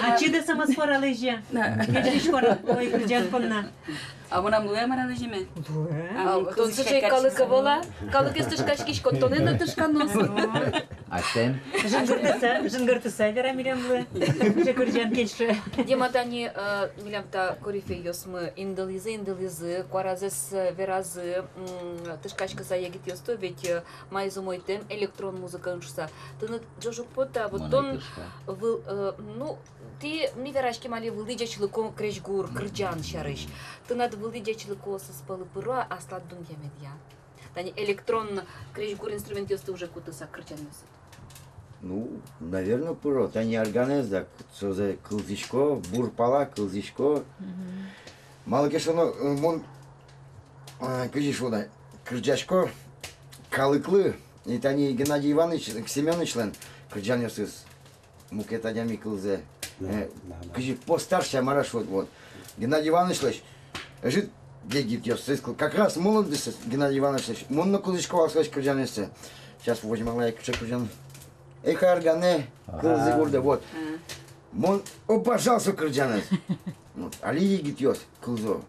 Ачид СМС куара лэзе. Да. Кечысь куара, ой, кырӟан понна. А мынам луэ мар-а лэземе? Луэ. А, а, тон сыӵе калык ӧвӧл-а? Калыкез тышкаськиськод, тонэн но тышкано. О. Ачтен. Жингыртыса, жингыртыса вера милемлы. Кыӵе кырӟан кельше. Дима, тани, э, милям та корифейёсмы индылӥзы, индылӥзы, куаразэс, э, веразы, м, тышкаськыса егитъёсты, ведь, э, маиз умойтэм электрон музыкаын шуыса. Тыныд ӝож уг поты-а, вот тон выл-, э, ну, Тӥ, ми вераським али вылӥ ӟечлыко крезьгур, кырӟан сярысь. Тынад вылӥ ӟечлыкоосыз пӧлы пыро-а аслад дунъямедъя? Тани электрон крезьгур инструментъёсты уже кутыса кырӟанъёсыд. Ну, наверно, пыро. Тани арганэз дак, созэ кылзӥсько, бур пала кылзӥсько. Мгм. Малы ке шуоно, э, мон, э, кызьы шуод-а, кырӟасько калыклы, и тани Геннадий Иваныч, Семёнычлэн кырӟанъёсыз. Мукет адями кылзэ. Да, э, да, да. Кызьы постарше, мар-а шуод, вот. Геннадий Иванычлэсь ӧжыт егитъёсыз кыл-, как раз молодость Геннадий Иванычлэсь. Мон но кылзӥсько вал солэсь кырӟанъёссэ. Сейчас возьмала ай кыӵе кырӟан. Эх, арганэ, ага, кылзӥ гурдэ, вот. Ага. Мон обожал со кырӟанэз. Вот. Али егитъёс кылзо.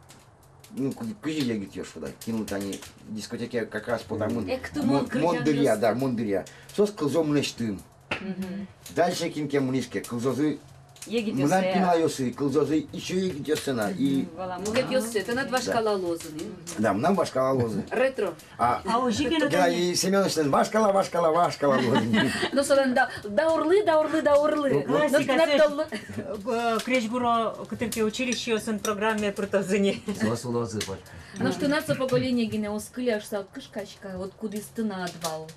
Ну, кы-, кызьы егитъёс шуод-а, кинлы тани дискотекае как раз потамын. Эктымон, мон-, мон дыръя, кырӟанъёс. Да, мон дыръя. Соос кылзо мынэсьтым. Мгм. Дальше кин ке мынӥз ке, кылзозы егитъёссэ. Мынам пиналъёсы кылзозы ещё егитъёссэ на. И мгм, валамон. Мукетъёссэ, тынад вашкала луозы ни. Да, мынам вашкала луозы. Ретро. А, а озьы ке но, да, тани. И Семёнычлэн вашкала, вашкала, вашкала луозы ни. Но солэн да, даурлы, даурлы, даурлы. Ну, классика. Но тынад толлы. Э, крезьгуро кытын ке училищеосын программае пыртозы ни. Соос улозы, вот. Нош тынад со поколение гинэ оскыле, аш со кышкаська, вот кудӥз тынад вал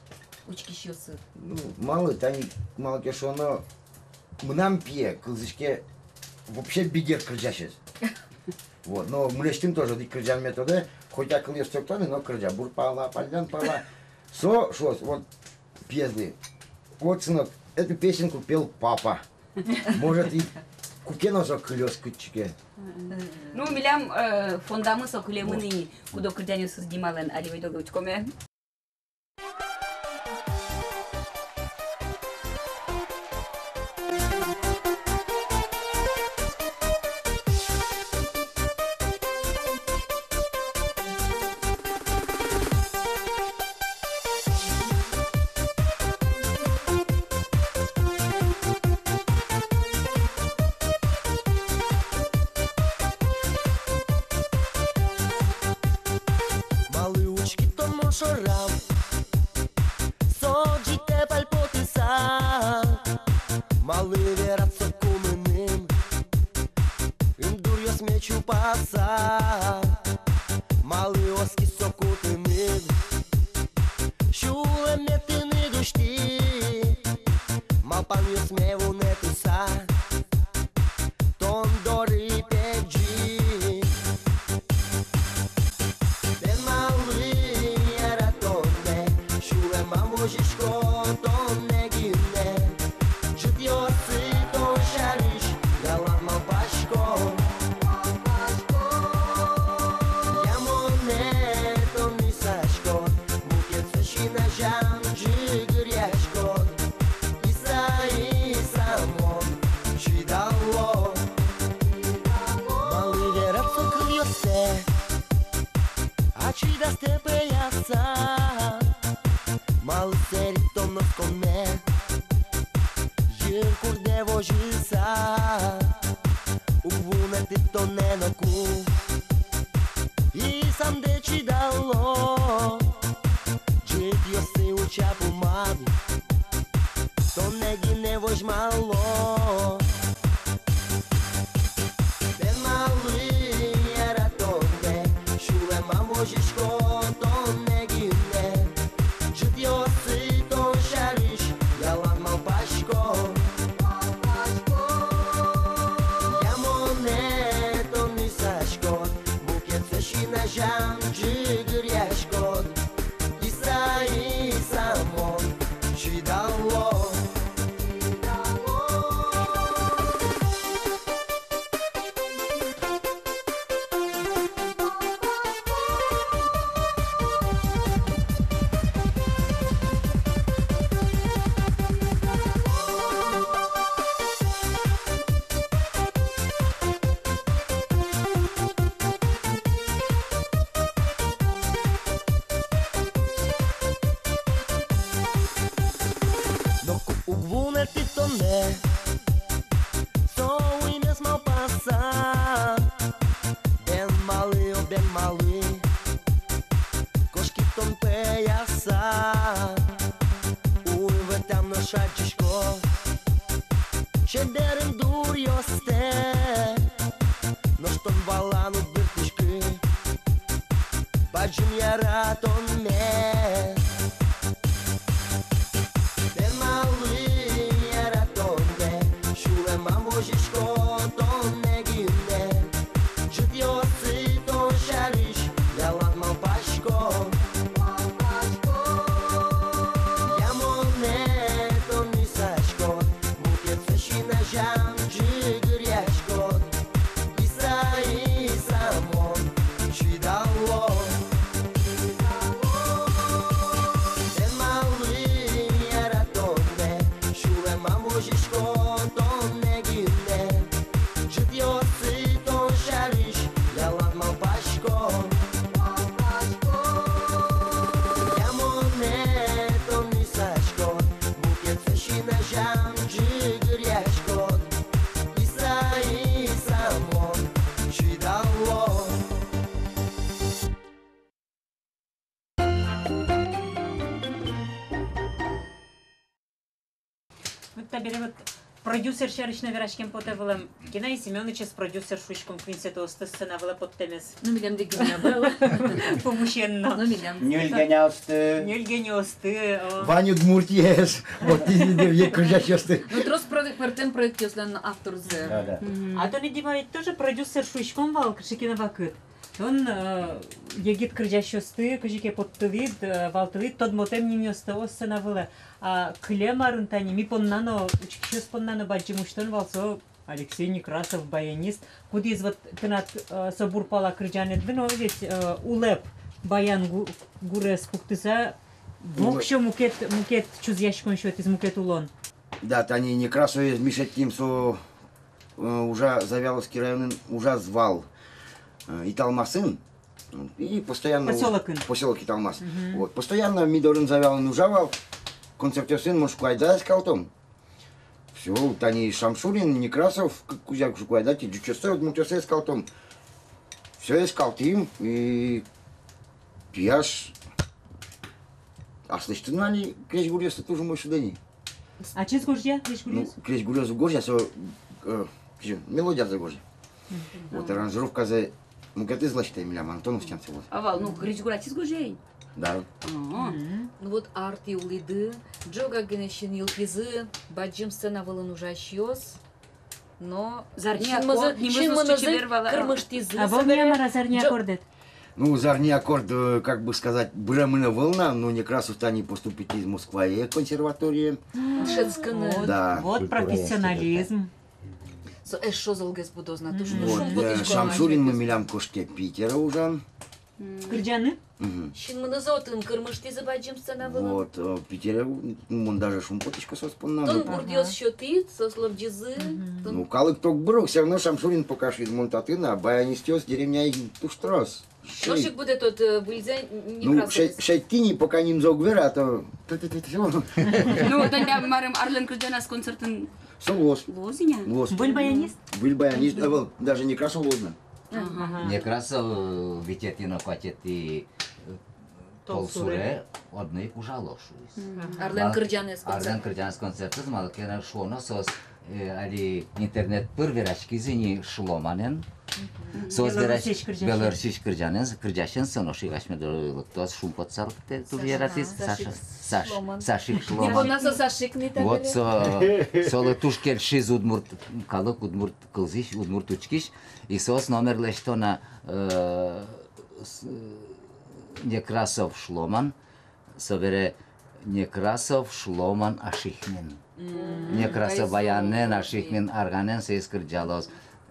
учкисьёсыд. Ну, малы, тани, малы ке шуоно, мынам пие кылзӥське вообще бигер кырӟасез. Вот, но мынэсьтым тоже одӥг кырӟанме тодэ, хотя кылъёсты уг тоды, но кырӟа: «Бур пала, паллян пала». Со шуоз, вот, пиезлы: «Вот, сынок, эту песенку пел папа». Может, и куке но со кылёз кытчы ке. Ну, милям, э, фондамы со кылемын ини, куд-ог кырӟанъёсыз Дималэн, али ойдолэ учкоме. Малы учкид тон мон шорам, со ӝытэ пальпотыса? Малы верад соку мыным, ымдуръёсме чупаса? Малы оскиз соку тыныд, сюлэмме тыныд усьтӥ, малпанъёсме вунэтыса, тон доры пегӟи. Бен малы яратонэ, сюлэмам возисько тонэ гинэ. Ӝытъёсы тон сярысь ялан малпасько. Я монэ Тӥ тонэ ноку и самдэ чидало, ӝытъёсы утча пумады, тонэ гинэ возьмало. Бен малы яратонэ, сюлэмам возисько тонэ гинэ. Ӝытъёсы тон сярысь ялан малпасько. Я монэ тон исаськод, мукетсэ син азям ӝыгыръяськод. Иса, иса мон чидало. Ноку уг вунэтӥ тонэ со уймес малпаса. Бен малы, о, бен малы кошкид тон пӧяса? Уй вӧтам, нош адӟисько чеберын дуръёстэ, нош тон валан уд быртӥськы бадӟым яратонмес. Бен малы яратонэ, сюлэмам возисько тонэ гинэ. Ӝытъёсы тон сярысь ялан малпасько. Я монэ тон исаськод, мукетсэ син азям ӝыгыръяськод. Иса, иса мон чидало. Бен малы яратонэ, сюлэмам возисько тонэ гинэ. Ӝытъёсы тон сярысь ялан малпасько. Я монэ тон исаськод, мукетсэ син азям ӝыгыръяськод. Иса, иса мон чидало. Вот табере вот продюсер сярысь но вераськем потэ вылэм. Геннадий Семёнычез продюсер шуиськом, куиньсэтӥосты сцена вылэ поттэмез. Ну, милемды гинэ ӧвӧл. Пумысен но. Ну, милем. Ньыль геняосты. Ньыль геняосты, о. Вань Удмуртиез. Вот, и, и, и, и кырӟасьёсты. Ну, трос про-, пӧртэм проектъёслэн авторзы. Да, да. Мгм. А тон, Дима, ведь тоже продюсер шуиськом вал кыӵе ке но вакыт. Тон, э, егит кырӟасьёсты кызьы ке поттылӥд, э, валтылӥд тодмотэм нимъёсты, о, сцена вылэ. А кылем арын тани ми понна но, учкисьёс понна но бадӟым усьтон вал со Алексей Некрасов, баянист. Кудӥз вот тынад, э, со бур пала кырӟанэдлы но ведь, э, улэп баян гу-, гурез пуктыса, воксё мукет, мукет чузъяськон сётӥз, мукет улон. Да, тани Некрасовез ми шедьтӥм со, э, Ужа, Завьяловский районын Ужаз вал, э, Италмасын. И постоянно у-, посёлокын. Посёлок Италмас. Мгм. Вот. Постоянно ми дорын Завьялын ужа вал. Концертъёсын, мон шуко, айда эскалтом. Всё, тани Шамшурин, Некрасов, к-, кузя шуко, айда тӥ ӟучъёссэ, удмуртъёссэ эскалтом. Всё, эскалтӥм, и пияш аслэсьтыд но али крезьгуръёсты туж умой шудо ни. Ачиз гожъя крезьгуръёс? Ну, крезьгуръёс уг гожъя, со, э, кызьы, мелодиязэ гожъя. Мгм. Вот, аранжировказэ мукетыз лэсьтэ милям, Антон Устинцев. А вал, ну, крезьгур ачиз гожъя ини? Да. А. Мгм. Ну вот, ар тӥ улӥды, ӝогак гинэ синйылтӥзы бадӟым сцена вылын ужасьёс. Но «Зарни аккорд» нимыз синмынызы чебер вал, а. Кырмыштӥзы. А вал собере, мар-а «Зарни аккорд»? Ну, «Зарни аккорд», э, как бы сказать, быремын ӧвӧл на, но Некрасов тани поступить кариз Москвае консерваторие. Дышетскыны. Вот, да. Вот профессионализм. Со эшшо золгес будоз на, туж. Мгм. Вот, э, Шамшуринмы милям кошке Питере ужан. Кырӟаны? Мгм. Синмынызы отын кырмыштӥзы бадӟым сцена вылын. Вот, э, Питере, м, мон даже шумпотӥсько соос понна. Тон гуртъёс сётӥд, соос лобӟизы. Мгм. Тон... Ну, калык ток бырок, всё равно Шамшурин пока шуиз, мон татын, а баянистъёс деревняын туж трос. Нош ик будэ тот, э, выльзэ, ну, Некрасов. Шедьтӥ ни, пока нимзэ уг вера, а то... Ну, тон да марым, «Арлэн кырӟаназ» концертын... Со луоз. Луоз ини-а? Луоз. Выль баянист? Выль баянист, э, вот, даже Некрасов луоз на. Ага. Некрасов, э, витетӥ но куатетӥ, э, толсуре одно ик ужало шуиз. Мгм. «Арлэн кырӟанэз» концерт. «Арлэн кырӟанэз» концертыз, малы ке но шуоно, соос, э, али интернет пыр вераськизы ини Шломанэн. Мгм. Соос верась... Белоруссиысь кырӟасен. Белоруссиысь кырӟанэн, кырӟасен, со нош ик асьме доры лыктоз, шумпотса лыктэ, туж яратӥз. Саша. Саша. Саша. Шломан. Сашик Шломан. Японаса Сашик ни табере. Вот со, солы туж кельшиз удмурт калык, удмурт кылзӥсь, удмурт учкись. И соос номер лэсьто на, э, с-, Некрасов, Шломан, собере Некрасов, Шломан, Ашихмин. Мгм. Некрасов баянэн, Ашихмин арганэн соос кырӟалоз.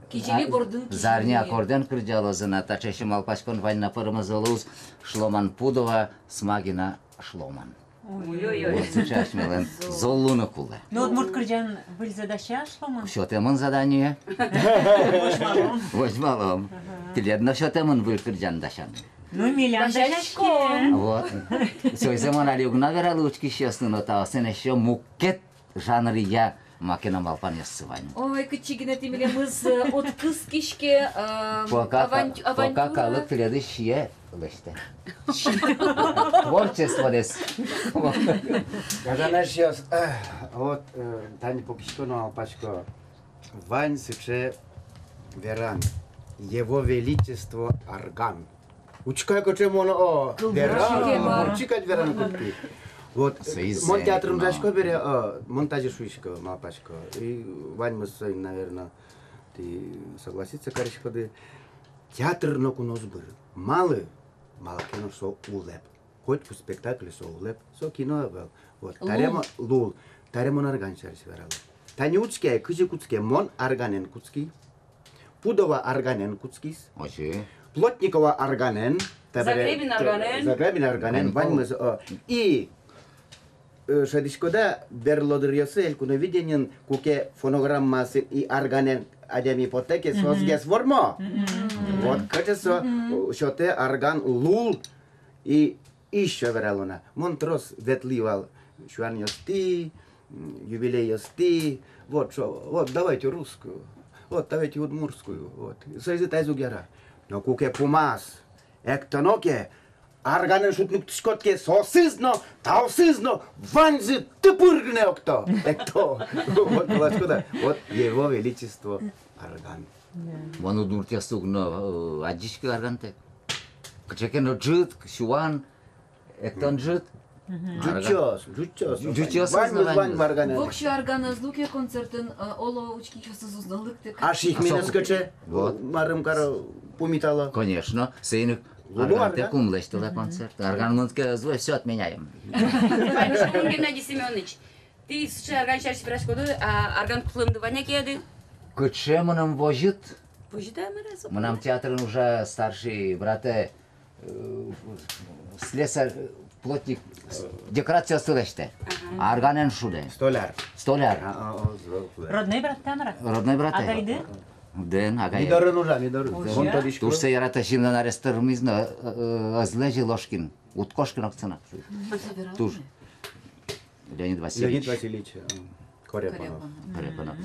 Кизили бордын, кизили. Зарни аккордэн кырӟалозы на, таӵе ещё малпаськон вань на, пӧрмоз-а, луоз, Шломан пудо-а, Смагин-а, Шломан. Ой-ой-ой. Вот сыӵе асьмелэн зол луыны кулэ. Ну, удмурт кырӟан выльзэ дася Шломан? Сётэмын задание. Возьмалом. Возьмалом. Ага. Тӥледлы но сётэмын выль кырӟан дасяны. Ну, милям дасяське. Вот. Сойзэ мон али уг на вералэ учкисьёслы, но таосын ещё мукет жанръя маке но малпанъёссы вань. Ой, кытчы гинэ тӥ милемыз, э, уд кыскиське, э, пока ка-, авантю-, пока авантюра. Калык тӥледыз сие лэсьтэ. Творчестводэс. Гажано эшъёс, э, вот, э, тани пукисько но малпасько. Вань сыӵе веран: «Его Величество арган». Учкы ай, кыӵе мон, о, веран, кылбурчи кадь веран кутски. Вот, мон театрын ужасько бере, о, мон тазьы шуисько, малпасько. И ваньмыз соин, наверно, тӥ согласиться кариськоды. Театр ноку но уз быры. Малы? Малы ке но со улэп. Котьку спектакль со улэп, со кино ӧвӧл. Вот, лул. Таре мо-, лул. Таре мон арган сярысь верало. Тани учке ай, кызьы кутске: мон арганэн кутски, Пудова арганэн кутскиз. Озьы. Плотникова арганэн, табере... Загребин арганэн. Загребин арганэн, ваньмыз, о. И, э, шӧдӥськод-а, берло дыръёсы Элькуновидениын, куке фонограммаосын и арганэн адями потэ ке, соосгес вормо. Мгм. Вот кыӵе со, э, сётэ арган лул и ещё верало на. Мон трос ветлӥ вал сюанъёстӥ, м, юбилейёстӥ. Вот, шо, вот, давайте русскую, вот, давайте удмуртскую, вот. Соизы таиз уг яра. Но куке пумаз эктоно ке, арганэн шудны кутскиськод ке, соосыз но, таосыз но, ваньзы тыпыр гинэ экто, экто. Вот, вот, вот, вот, его величество арган. Да. Мон удмуртъёсты уг но, э, адӟиськы аргантэк. Кыӵе ке но ӝыт, сюан, эктон ӝыт. Мгм. Арган. Ӝутъёс, ӝутъёс. Ӝутъёс. Ваньмыз, ваньмыз арганэн. Воксё арган ӧз луы ке концертын, э, оло, учкисьёсыз уз но лыкты. Ашихминэз кыӵе? Вот. Марым каро, пумитало. Конечно. Соин ик аргантэк ум лэсьтылэ концерт. Арган мынӥз ке, ӧз луэ, всё, отменяем. Геннадий Семёныч, тӥ сыӵе арган сярысь вераськоды, а арган кутлэмды вань-а кияды? Кыӵе мыным возьыт. Возьыт-а, мар-а со? Мынам театрын ужа старший братэ, э, слесарь, плотник, с-, декорациосты лэсьтэ. Ага. Арганэн шудэ. Столяр. Столяр. А, а, а, зол, зол. Родной братэ-а, мар-а? Родной братэ. Агайды? Дэн, агае. Ми дорын ужа, ми дорын. Ужа? Мон тодӥсько. Туж сое яратэ, синмын арес тырмиз но, э, э, ӧз лэзьы Ложкин. Уд кошкы но, кытчы но. Туж. Леонид Васильевич. Леонид Васильевич, э, Корепанов. Корепанов. Корепанов.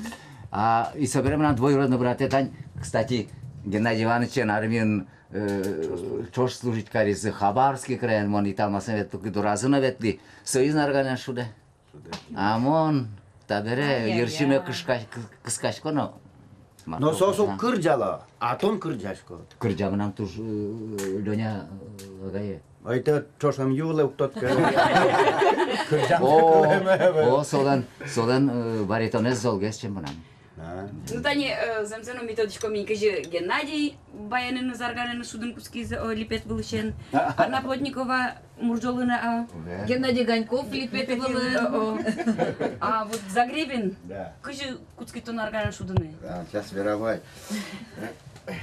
А, и собере мынам двоюродный братэ тань, кстати, Геннадий Иванычен армиын, э, ӵош служить кариз, Хабаровский краен, мон Италмасын ветлӥ, Кудоразы но ветлӥ, соиз но арганэн шудэ. А мон табере йырсиме кышка-, кы-, кыскасько но. Но соос уг кырӟало, а тон кырӟаськод. Кырӟа мынам туж, э, Лёня, э, агае. Ой, тэ ӵошен юлэ ук тот ке. Кырӟан. О, о, солэн, солэн, э, баритонэз золгес, чем мынам. А. Ну, тани, э, зэмзэ но ми тодӥськом ини, кызьы Геннадий баянэн но, арганэн но шудыны кутскиз, о, липет вылысен. Анна Плотникова мурӝолы на, а. Да. Геннадий Ганьков липет вылын. О, о. А вот Загребин, да, кызьы кутскид тон арганэн шудыны? Да, сейчас вералэ ай.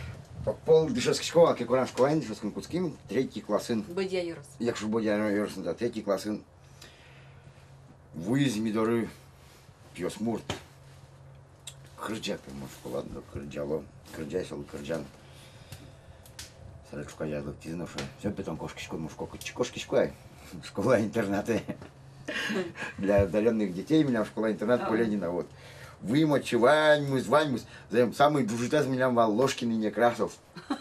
Огпол дышетскисько вал, Кекоран школаын дышетскыны кутским, третий классын. Бӧдья ёрос. Якшур-Бӧдья ёросын, да, третий классын. Вуиз ми доры пиосмурт. Кырӟа, пе, мон шуко, ладно, кырӟало. Кырӟа, солы кырӟан. Сыӵе ӵуказе лыктӥз но шуэ: «Всё, пе, тон кошкиськод, мон шуко, кытчы кошкисько ай? Школа-интернатэ. Для одарённых детей милям школа-интернат Поля Ленина, вот». Вуим отчы, ваньмыз, ваньмыз. Зэм, самый ӝужытэз милям вал Ложкин и Некрасов.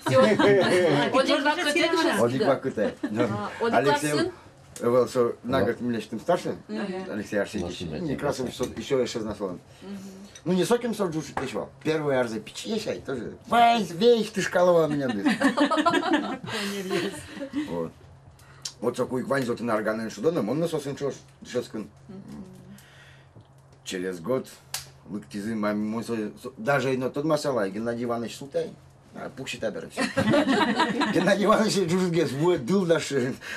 Всё. Одӥг вакытэ. Одӥг вакытэ. А, одӥг Алексей классын? Ӧвӧл, со на год милесьтым старше, Алексей Арсентьевич. Некрасов со ещё эшез на солэн. Ну, не сокем со ӝужытэсь вал. Первый арзэ пичиесь ай тоже. Весь, весь тышкало вал милемды. Вот. Вот соку ик ваньзэ отын арганэн шудо но, мон но соосын ӵош дышетскын. Через год лыктӥзы, мон со, со, даже ӧй но тодмасал ай, Геннадий Иваныч султэ ай. А, пуксьы табере, всё. Геннадий Иваныч ӝужытгес, вуэ дыл дась,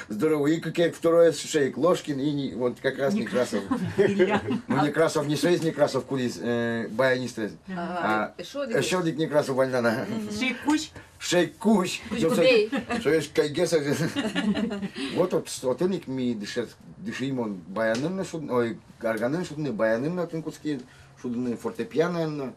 здоровый, и кыке, второй шуэ ик Ложкин, и не, вот как раз Некрасов. Илья. Ну, Некрасов, не соиз Некрасов, кудӥз, э, баянист. Ага. А эшшо одӥг Некрасов вань на. Шейкусь. Шейкусь. Кузькубей. Соиз кайгес. Вот, вот, отын ик ми дышет, дыши мон баянын но шуд-, ой, арганын шудыны, баянын но отын кутски шудыны, фортепианоен но.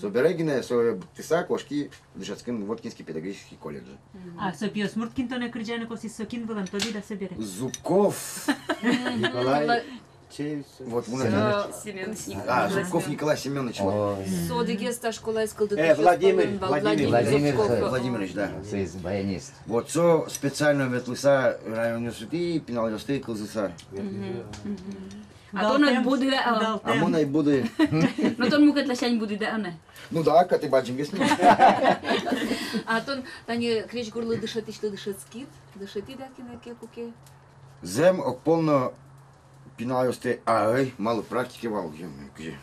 Собере гинэ сое быдтыса кошки дышетскыны Воткинский педагогический колледже. А со пиосмурт, кин тонэ кырӟаны косӥз, со кин вылэм, тодӥд-а собере? Зубков. Николай. Николай. Чей со? Вот, Семёныч. Семёныч Николай. А, Зубков Николай Семёныч, вот. О. Со одӥгез та школаез кылдытӥсьёс пӧлын вал, Владимир, Владимир Владимир Зубков. Владимирович, да. Соиз баянист. Вот со специально ветлыса районъёс юртты, пиналъёсты кылзыса. А тон ӧд буды-а? А мон ӧй буды. Но тон мукет ласянь будӥд-а ӧне? Ну да, кӧты бадӟымгес. А тон тани крезьгурлы дышетӥсьлы дышетскид, дышетӥд-а кинэ ке, куке? Зэм, огпол но пиналъёсты, а, ӧй, малы, практике вал, кызьы.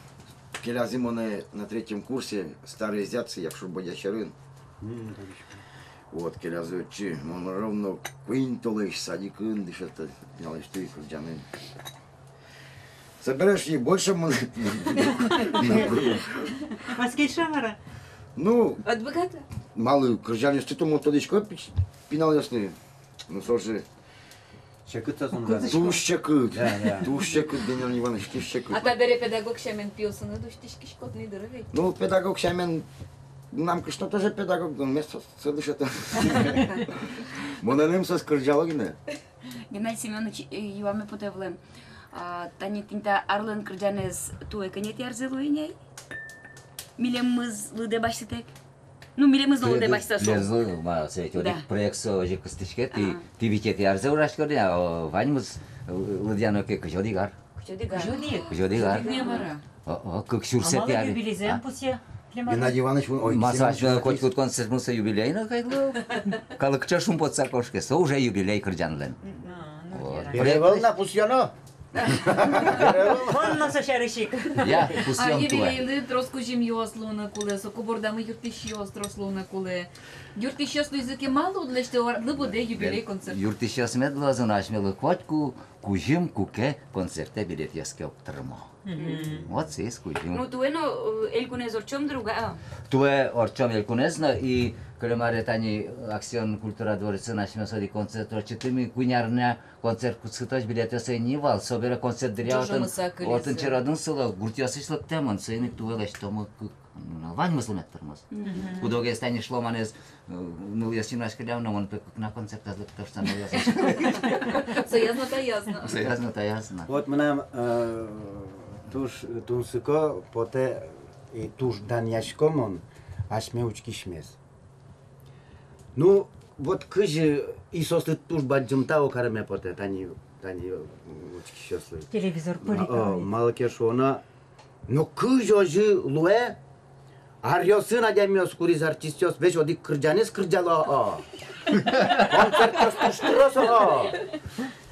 Келязы монэ на третьем курсе, Старые Зятцы, Якшур-Бӧдья сьӧрын. Вот, келязы отчы, мон ровно куинь толэзь садикын дышетӥ, пиналъёсты кырӟаны. Собере ини больше мон. Ваське шамара. Ну, ӧд быгаты? Малы, кырӟанъёсты-то мон тодӥсько пич-, пиналъёслы. Ну, со же. Секыт со зунда. Туж секыт. Да, да. Туж секыт, Демьян Иваныч, туж секыт. А табере педагог сямен пиосыныд усьтӥськиськод ни дыр ведь? Ну, педагог сямен, мынам кышно тоже педагог, но мон со, со дышето. Монэным соос кырӟало гинэ. Геннадий Семёныч, э, юаме потэ вылэм. А, тани тӥни та «Арлэн кырӟанэз» туэ кӧнятӥ арзэ луэ ни ай? Милемыз лыдэ басьтытэк. Ну, милемыз но лыдэ басьтыса. Милемыз но, ма, со ведь одӥг проект со озьы кыстӥське, тӥ, тӥ витетӥ арзэ ужаськоды, а, о, ваньмыз, э, лыдъяно ке, кызь одӥг ар. Кызь одӥг ар. Кызь одӥг ар. Кызь одӥг ар. Кызь одӥг ар. О, о, кык сюрсэтӥ ар. А малы юбилейзэ эн пусъя? Геннадий Иваныч, ой, ма, Семёныч, асьме котькуд концертмы со юбилей но кадь луэ. Калык ӵош шумпотыса кошке, со уже юбилей кырӟанлэн. А, ну, вот. Верай. Верай вал на, пусъёно. Вон но со сярысь ик. Я, пусъём туэ. А юбилейлы трос кузьымъёс луыны кулэ, соку бордамы юрттӥсьёс трос луыны кулэ. Юрттӥсьёс луизы ке, малы уд лэсьтэ, ар-, лыдэ юбилей концерт? Юрттӥсьёс мед луозы но, асьмелы котьку кузьым, куке концертэ билетъёс ке уг тырмо. Мгм. Вот соиз кузьым. Ну, туэ но, э, элькунэз ортчом дыр ук, а? Туэ ортчом элькунэз но, и кылем аре тани «Аксион» культура дворецын асьмеос одӥг концерт ортчытӥмы, куинь арня концерт кутскытозь билетъёс ӧй ни вал, собере концерт дыръя отын, отын чередын сыло, гуртъёсысь лыктэмын, соин ик туэ лэсьтомы кык, ну, ваньмыз лымет тырмоз. Мгм. Куд-огез тани Шломанэз, э, нылъёсын ашкылям но, мон пе кыкна концертэз лыктоз шуса нылъёсын. Сояз но, таяз но. Сояз но, таяз но. Вот мынам, э, туж тунсыко потэ и туж данъясько мон асьме учкисьмес. Ну, вот кызьы и соослы туж бадӟым тау кареме потэ, тани, тани, м, учкисьёслы. Телевизор пыр ик. О, малы ке шуоно, ну, кызьы озьы луэ, аръёсын адямиос, кудӥз артистъёс, весь одӥг кырӟанэз кырӟало, о. Концертъёс туж трос, о.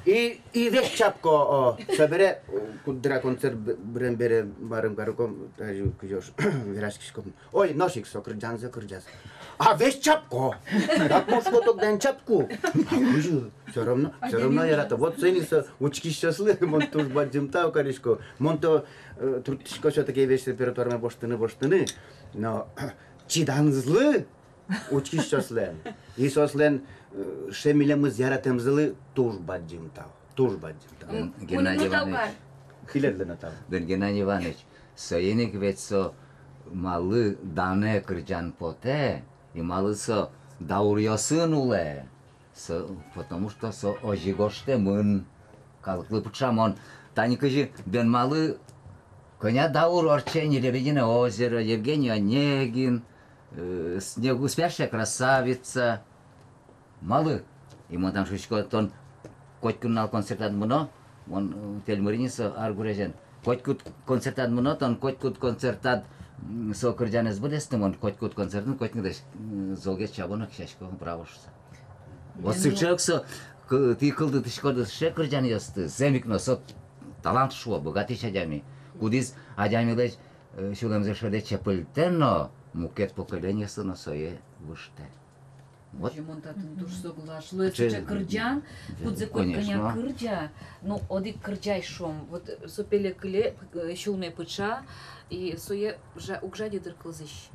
И, и весь чапко, о. Собере, куддыръя концерт б-, бырем бере, марым карыкум, тазьы кызьы вераськиськом. Ой, нош ик со кырӟанзэ кырӟаз. А весь чапко. Как мон шуко, тогда эн чапку. А кызьы? Всё равно, всё равно ярато. Вот соин ик со учкисьёслы мон туж бадӟым тау карисько. Мон то, э, турттӥсько всё-таки весь репертуарме воштыны, воштыны. Но чиданзылы учкисьёслэн. И соослэн, э, ше милемыз яратэмзылы туж бадӟым тау. Туж бадӟым тау. М, Геннадий Иванович. Тӥледлы но тау. Бен, Геннадий Иванович, соин ик ведь со малы данэ кырӟан потэ, и малы со дауръёсын улэ. Со, потому что со озьы гожтэмын, калыклы пыӵамон. Тани кызьы, бен, малы кӧня даур ортче ни «Лебединое озеро», Евгений Онегин, э, «Снегу-, спящая красавица». Малы? И мон тани шуисько, тон котькуд нунал концертад мыно, мон, э, тэльмыри ни со ар гурезен. Котькуд концертад мыно, тон котькуд концертад, м, со кырӟанэз быдэстымон, котькуд концертын, котькудӥз, м, золгес чабоно, кесясько, браво шуса. Вот сыӵе ик со, к-, тӥ кылдытӥськоды сыӵе кырӟанъёсты, зэм ик но со талант шуо, быгатӥсь адями. Кудӥз адямилэсь, э, сюлэмзэ шӧдэ, чепыльтэ но, мукет поколениослы но сое выжтэ. Вот. Мон татын туж соглаш. Луэ сыӵе кырӟан, кудзэ коть кӧня кырӟа, ну, одӥг кырӟась, шуом, вот, э, со пеле кыле, э, сюлме пыӵа, и сое жа-, уг жадьы, дыр, кылзӥсь.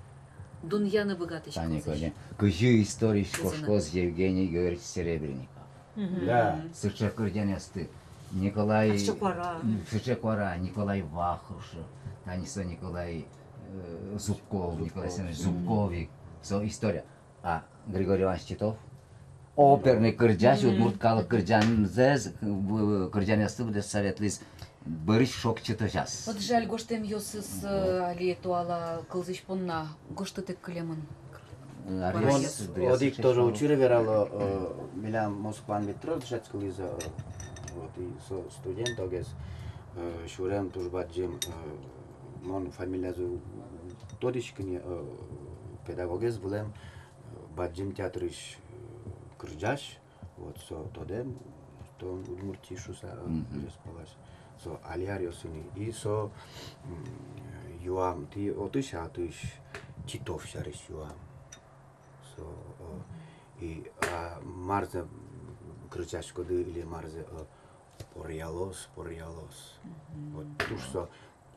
Дунъяны быгатӥсь кылзӥсь. Тани кылзӥсь. Кызьы историысь кошкоз Евгений Георгиевич Серебренников. Мгм. Да. Сыӵе кырӟанъёсты. Николай, сыӵе куара, м, сыӵе куара, Николай Вахрушев, тани со Николай, э, Зубков, Николай Семёнович Зубков ик. Со история. А Григорий Иванович Титов, оперный кырӟась, удмурт калык кырӟанзэс, э, кырӟанъёсты быдэсса ветлӥз бӧрысь шокчытозяз. Вот жаль, гожтэмъёсыз, э, али туала кылзӥсь понна гожтытэк кылемын. Э, аръёс. Мон одӥг тоже учыр верало, э, милям Москваын ведь трос дышетскыны луиз, э, вот, и со студентогес, э, сюрем туж бадӟым, э, мон фамилиязэ уг тодӥськы ни, э, педагогез вылэм, э, бадӟым театрысь, э, кырӟась, вот, со тодэм, тон Удмуртиысь шуса, э, мгм, кырӟась палась. Со али аръёсы ини. И со, м, юам, тӥ отысь-а, отысь, Титов сярысь юам. Со, э, и, а, марзэ кырӟаськоды или марзэ, э, поръялоз, поръялоз. Мгм. Вот туж со,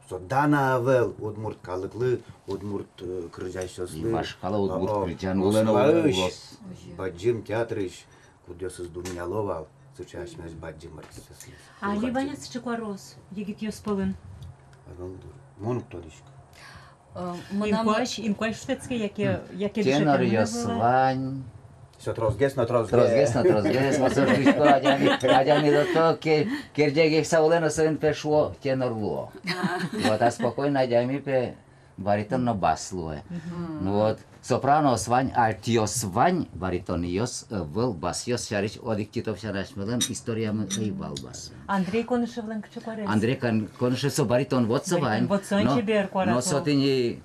со дано ӧвӧл удмурт калыклы, удмурт, э, кырӟасьёслы. И вашкала удмурт, о, о, кырӟан улэ но Москваысь, улэ. Бадӟым театрысь, кудъёсыз дунъяло вал сыӵе асьмелэсь бадӟым артистъёсыз. Али вань-а сыӵе куараос егитъёс пӧлын? Ӧвӧл, дыр. Мон уг тодӥськы. Э, мынам инкуазь, инкуазь шутэтске, яке, яке дышетэмын ӧвӧл-а? Теноръёс вань. Со тросгес но тросгес. Тросгес но тросгес. Мон со шуисько, адями, адями до того ке-, керӟегес улэ но, соин пе шуо, тенор луо. А. Вот, а спокойно адями пе баритон но бас луэ. Мгм. Ну вот, сопраноос вань, альтъёс вань, баритонъёс ӧвӧл, басъёс сярысь одӥг Титов сяна асьмелэн историямы ӧй вал бас. Андрей Конышевлэн кыӵе куараез? Андрей Кон-, Конышев со баритон, вот со вань. Баритон, вот со. Но, чебер куара но со. Со тӥни,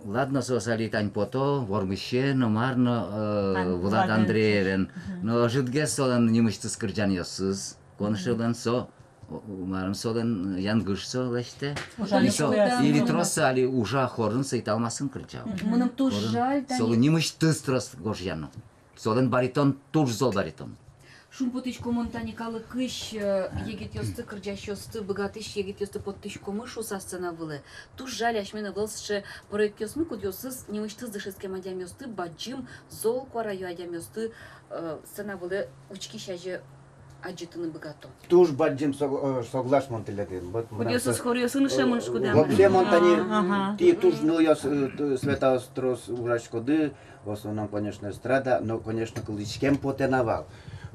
ладно, соос али тань пото, вормисе но мар но, э, Ан-, Влад Влад Андреевен. Андреевич. Мгм. Но ӧжытгес солэн нимысьтыз кырӟанъёсыз, Конышевлэн со, о, о, марым солэн, янгыш со лэсьтэ. Ужа. И со, ужа. Или трос со али ужа хорын, со Италмасын кырӟа. Мгм. Мыным туж жаль, тани. Солэн нимысьтыз трос гожъяно. Солэн баритон, туж зол баритон. Шумпотӥсько мон, тани калыкысь, э, егитъёсты, кырӟасьёсты, быгатӥсь егитъёсты поттӥськомы шуса сцена вылэ. Туж жаль, асьмелэн ӧвӧл сыӵе проектъёсмы, кудъёсыз нимысьтыз дышетскем адямиосты, бадӟым зол куараё адямиосты, э, сцена вылэ учкись азе адӟытыны быгато. Туж бадӟым сог-, э, соглаш мон тӥледын. Вот мынам кудъёсыз со-, хоръёсын ышемын, э, шуиськоды-а? Вообще мон тани, ага, тӥ туж нылъёс, э, т-, Светаос трос ужаськоды, в основном, конечно, эстрада, но, конечно, кылзӥськем потэ на вал.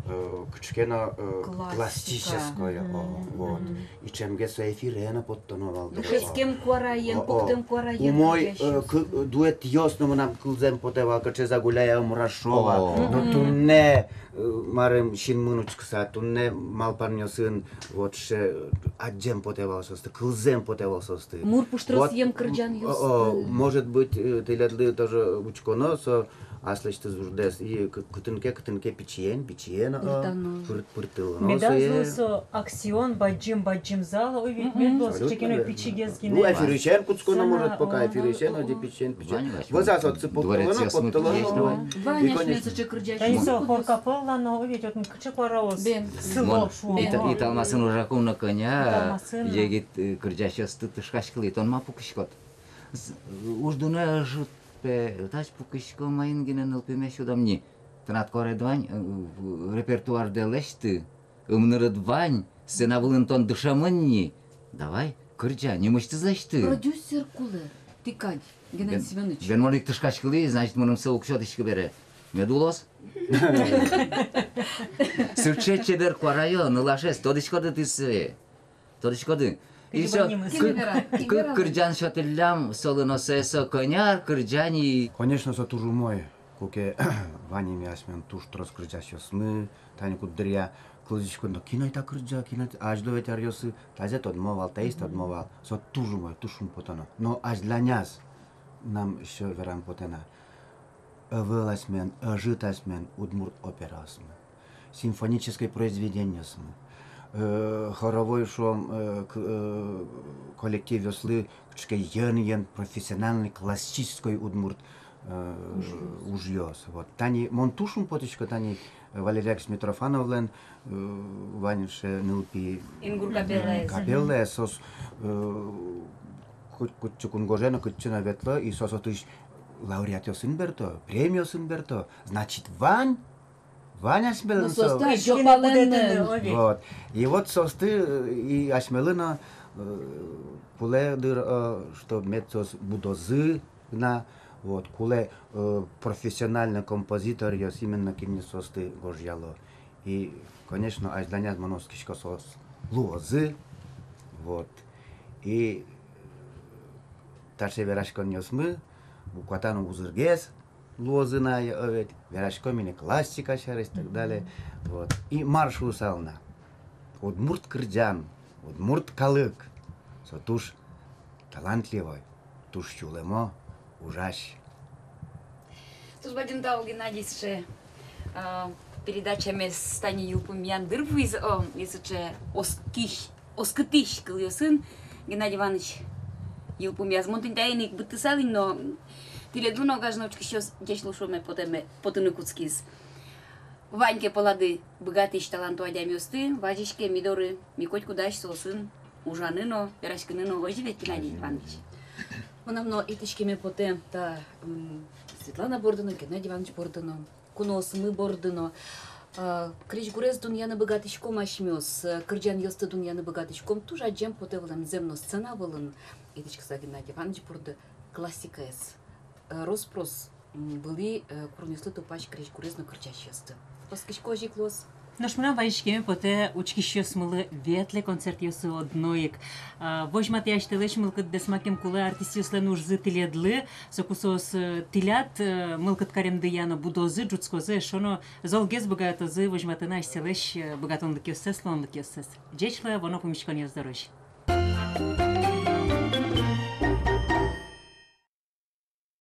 Э, кыӵе ке но, э, классика, классическое, о, мгм, вот. Мгм. И ӵемгес со эфире но поттоно вал. Дышетскем куараен, о, о, пуктэм куараен. Умой, э, кырӟасьёс. К-, дуэтъёс но мынам кылзэм потэ вал, кыӵе «Загуляй-а, Мурашова». О. Но, мгм, туннэ, э, марым, синмын учкыса, туннэ малпанъёсын, вот, ше, адӟем потэ вал соосты, кылзэм потэ вал соосты. Мур пуштросъем кырӟанъёсты. Вот, о, о, может быть, э, тӥледлы тоже учконо со аслэсьтыз уждэс, и к-, кытын ке, кытын ке пичиен, пичиен, о, пыртано. Пыр-, пыртылоно. Медаз сое. Луы со «Аксион», бадӟым, бадӟым зал, ой, ведь, мгм, мед луоз, абсолютно, чекино верно. Пичигес гинэ. Ну, эфирысен кутсконо, сцена, может, пока о, эфирысен, о, о, о, озьы пичиен, пичиен. Вань, вань. Вӧзаз отсы поттылоно, дворецъёсмы поттылоно. Есть, вань. Вань, конечно, асьмелэн сыӵе кырӟасьёсмы. Тани со хор капелла но, о, ведь, отын кыӵе куараос. Бен. Сыло, шуом. Бен. Ита-, Италмасын ужакум но кӧня, Италмасын но. Егит, э, кырӟасьёсты тышкаськылӥ, тон ма пукиськод. С-, уж дунне ӧжыт Пе, тач пукисько, маин гинэ нылпиме сюдом ни. Тынад коред вань, э, э, репертуардэ лэсьты. Ымнырыд вань, сцена вылын тон дышемын ни. Давай, кырӟа, нимысьтыз лэсьты. Продюсер кулэ, тӥ кадь, Геннадий Семёныч. Бен, бен мон ик тышкаськылӥ, значит, мыным сое уг сётӥськы бере. Мед улоз. Сыӵе чебер куараё, нылашез, тодӥськоды тӥ сое. Тодӥськоды. И со кы-, кы-, кырӟан сётӥллям солы но, сое со кӧня ар кырӟа ни. Конечно, со туж умой, куке вань ини асьмелэн туж трос кырӟасьёсмы, тани куддыръя кылзӥськод но, кин ай та кырӟа, кин ай та, азьло ведь аръёсы тазэ тодмо вал, таиз тодмо вал. Со туж умой, туж шумпотоно. Но азьланяз мынам ещё верам потэ на. Ӧвӧл асьмелэн, ӧжыт асьмелэн удмурт операосмы, симфонической произведениосмы, э, хоровой, шуом, э, к-, э, коллективъёслы кыӵе ке йӧн-йӧн профессиональной классической удмурт, э, ужъёс. Ужъёс. Вот. Тани мон туж шумпотӥсько, тани Валерий Яковлевич Митрофановлэн, э, вань сыӵе нылпи, Ингур капеллаез. Капеллаез, соос, э, кыт-, кытчы кунгоже но, кытчы но ветло, и соос отысь лауреатъёсын берто, премиосын берто. Значит, вань, вань асьмелэн. Ну, со соосты азьло палэнын. Ой. Вот. И вот соосты, э, и асьмелы но, э, кулэ дыр, э, чтоб мед соос будозы на, вот, кулэ, э, профессиональной композиторъёс, именно кин ини соосты гожъяло. И, конечно, азьланяз мон оскисько, соос луозы, вот. И таӵе вераськонъёсмы букватано узыргес луозы на, э, ведь вераськом ини классика сярысь и так далее. Вот. И мар шуысал на: удмурт кырӟан, удмурт калык, со туж талантливой, туж сюлэмо ужась. Туж бадӟым тау, Геннадий, сыӵе, а, передачамес тани йылпумъян дыр вуиз, о, и сыӵе оскись, оскытӥсь кылъёсын. Геннадий Иваныч йылпумъяз. Мон тӥни таин ик быдтысал ини, но тӥледлы но, гажано учкисьёс, ӟеч луэ шуыме потэ-, потыны кутскиз. Вань ке пӧлады быгатӥсь, таланто адямиосты, вазиське ми доры, ми котьку дась соосын ужаны но, вераськыны но, озьы ведь, Геннадий Иваныч? Мынам но итӥськеме потэ та, м, Светлана борды но, Геннадий Иваныч борды но, куноосмы борды но. А, крезьгурез дунъяны быгатӥськом асьмеос, э, кырӟанъёсты дунъяны быгатӥськом, туж адӟем потэ вылэм зэм но сцена вылын, итӥськыса Геннадий Иваныч борды, классикаез, э, рос-прос, м, вылӥ, э, куронъёслы тупась крезьгурез но кырӟасьёсты. Оскисько, озьы ик луоз. Нош мынам вазиськеме потэ учкисьёсмылы: ветлэ концертъёсы одно ик. А, возьматэ асьтэлэсь мылкыддэс, макем кулэ артистъёслэн ужзы тӥледлы, соку соос, э, тӥляд, э, мылкыд каремдыя но будозы, ӝутскозы, эшшо но золгес быгатозы возьматыны асьсэлэсь, э, быгатонлыкъёссэс, луонлыкъёссэс. Ӟеч луэ, вуоно пумиськонъёс дорозь.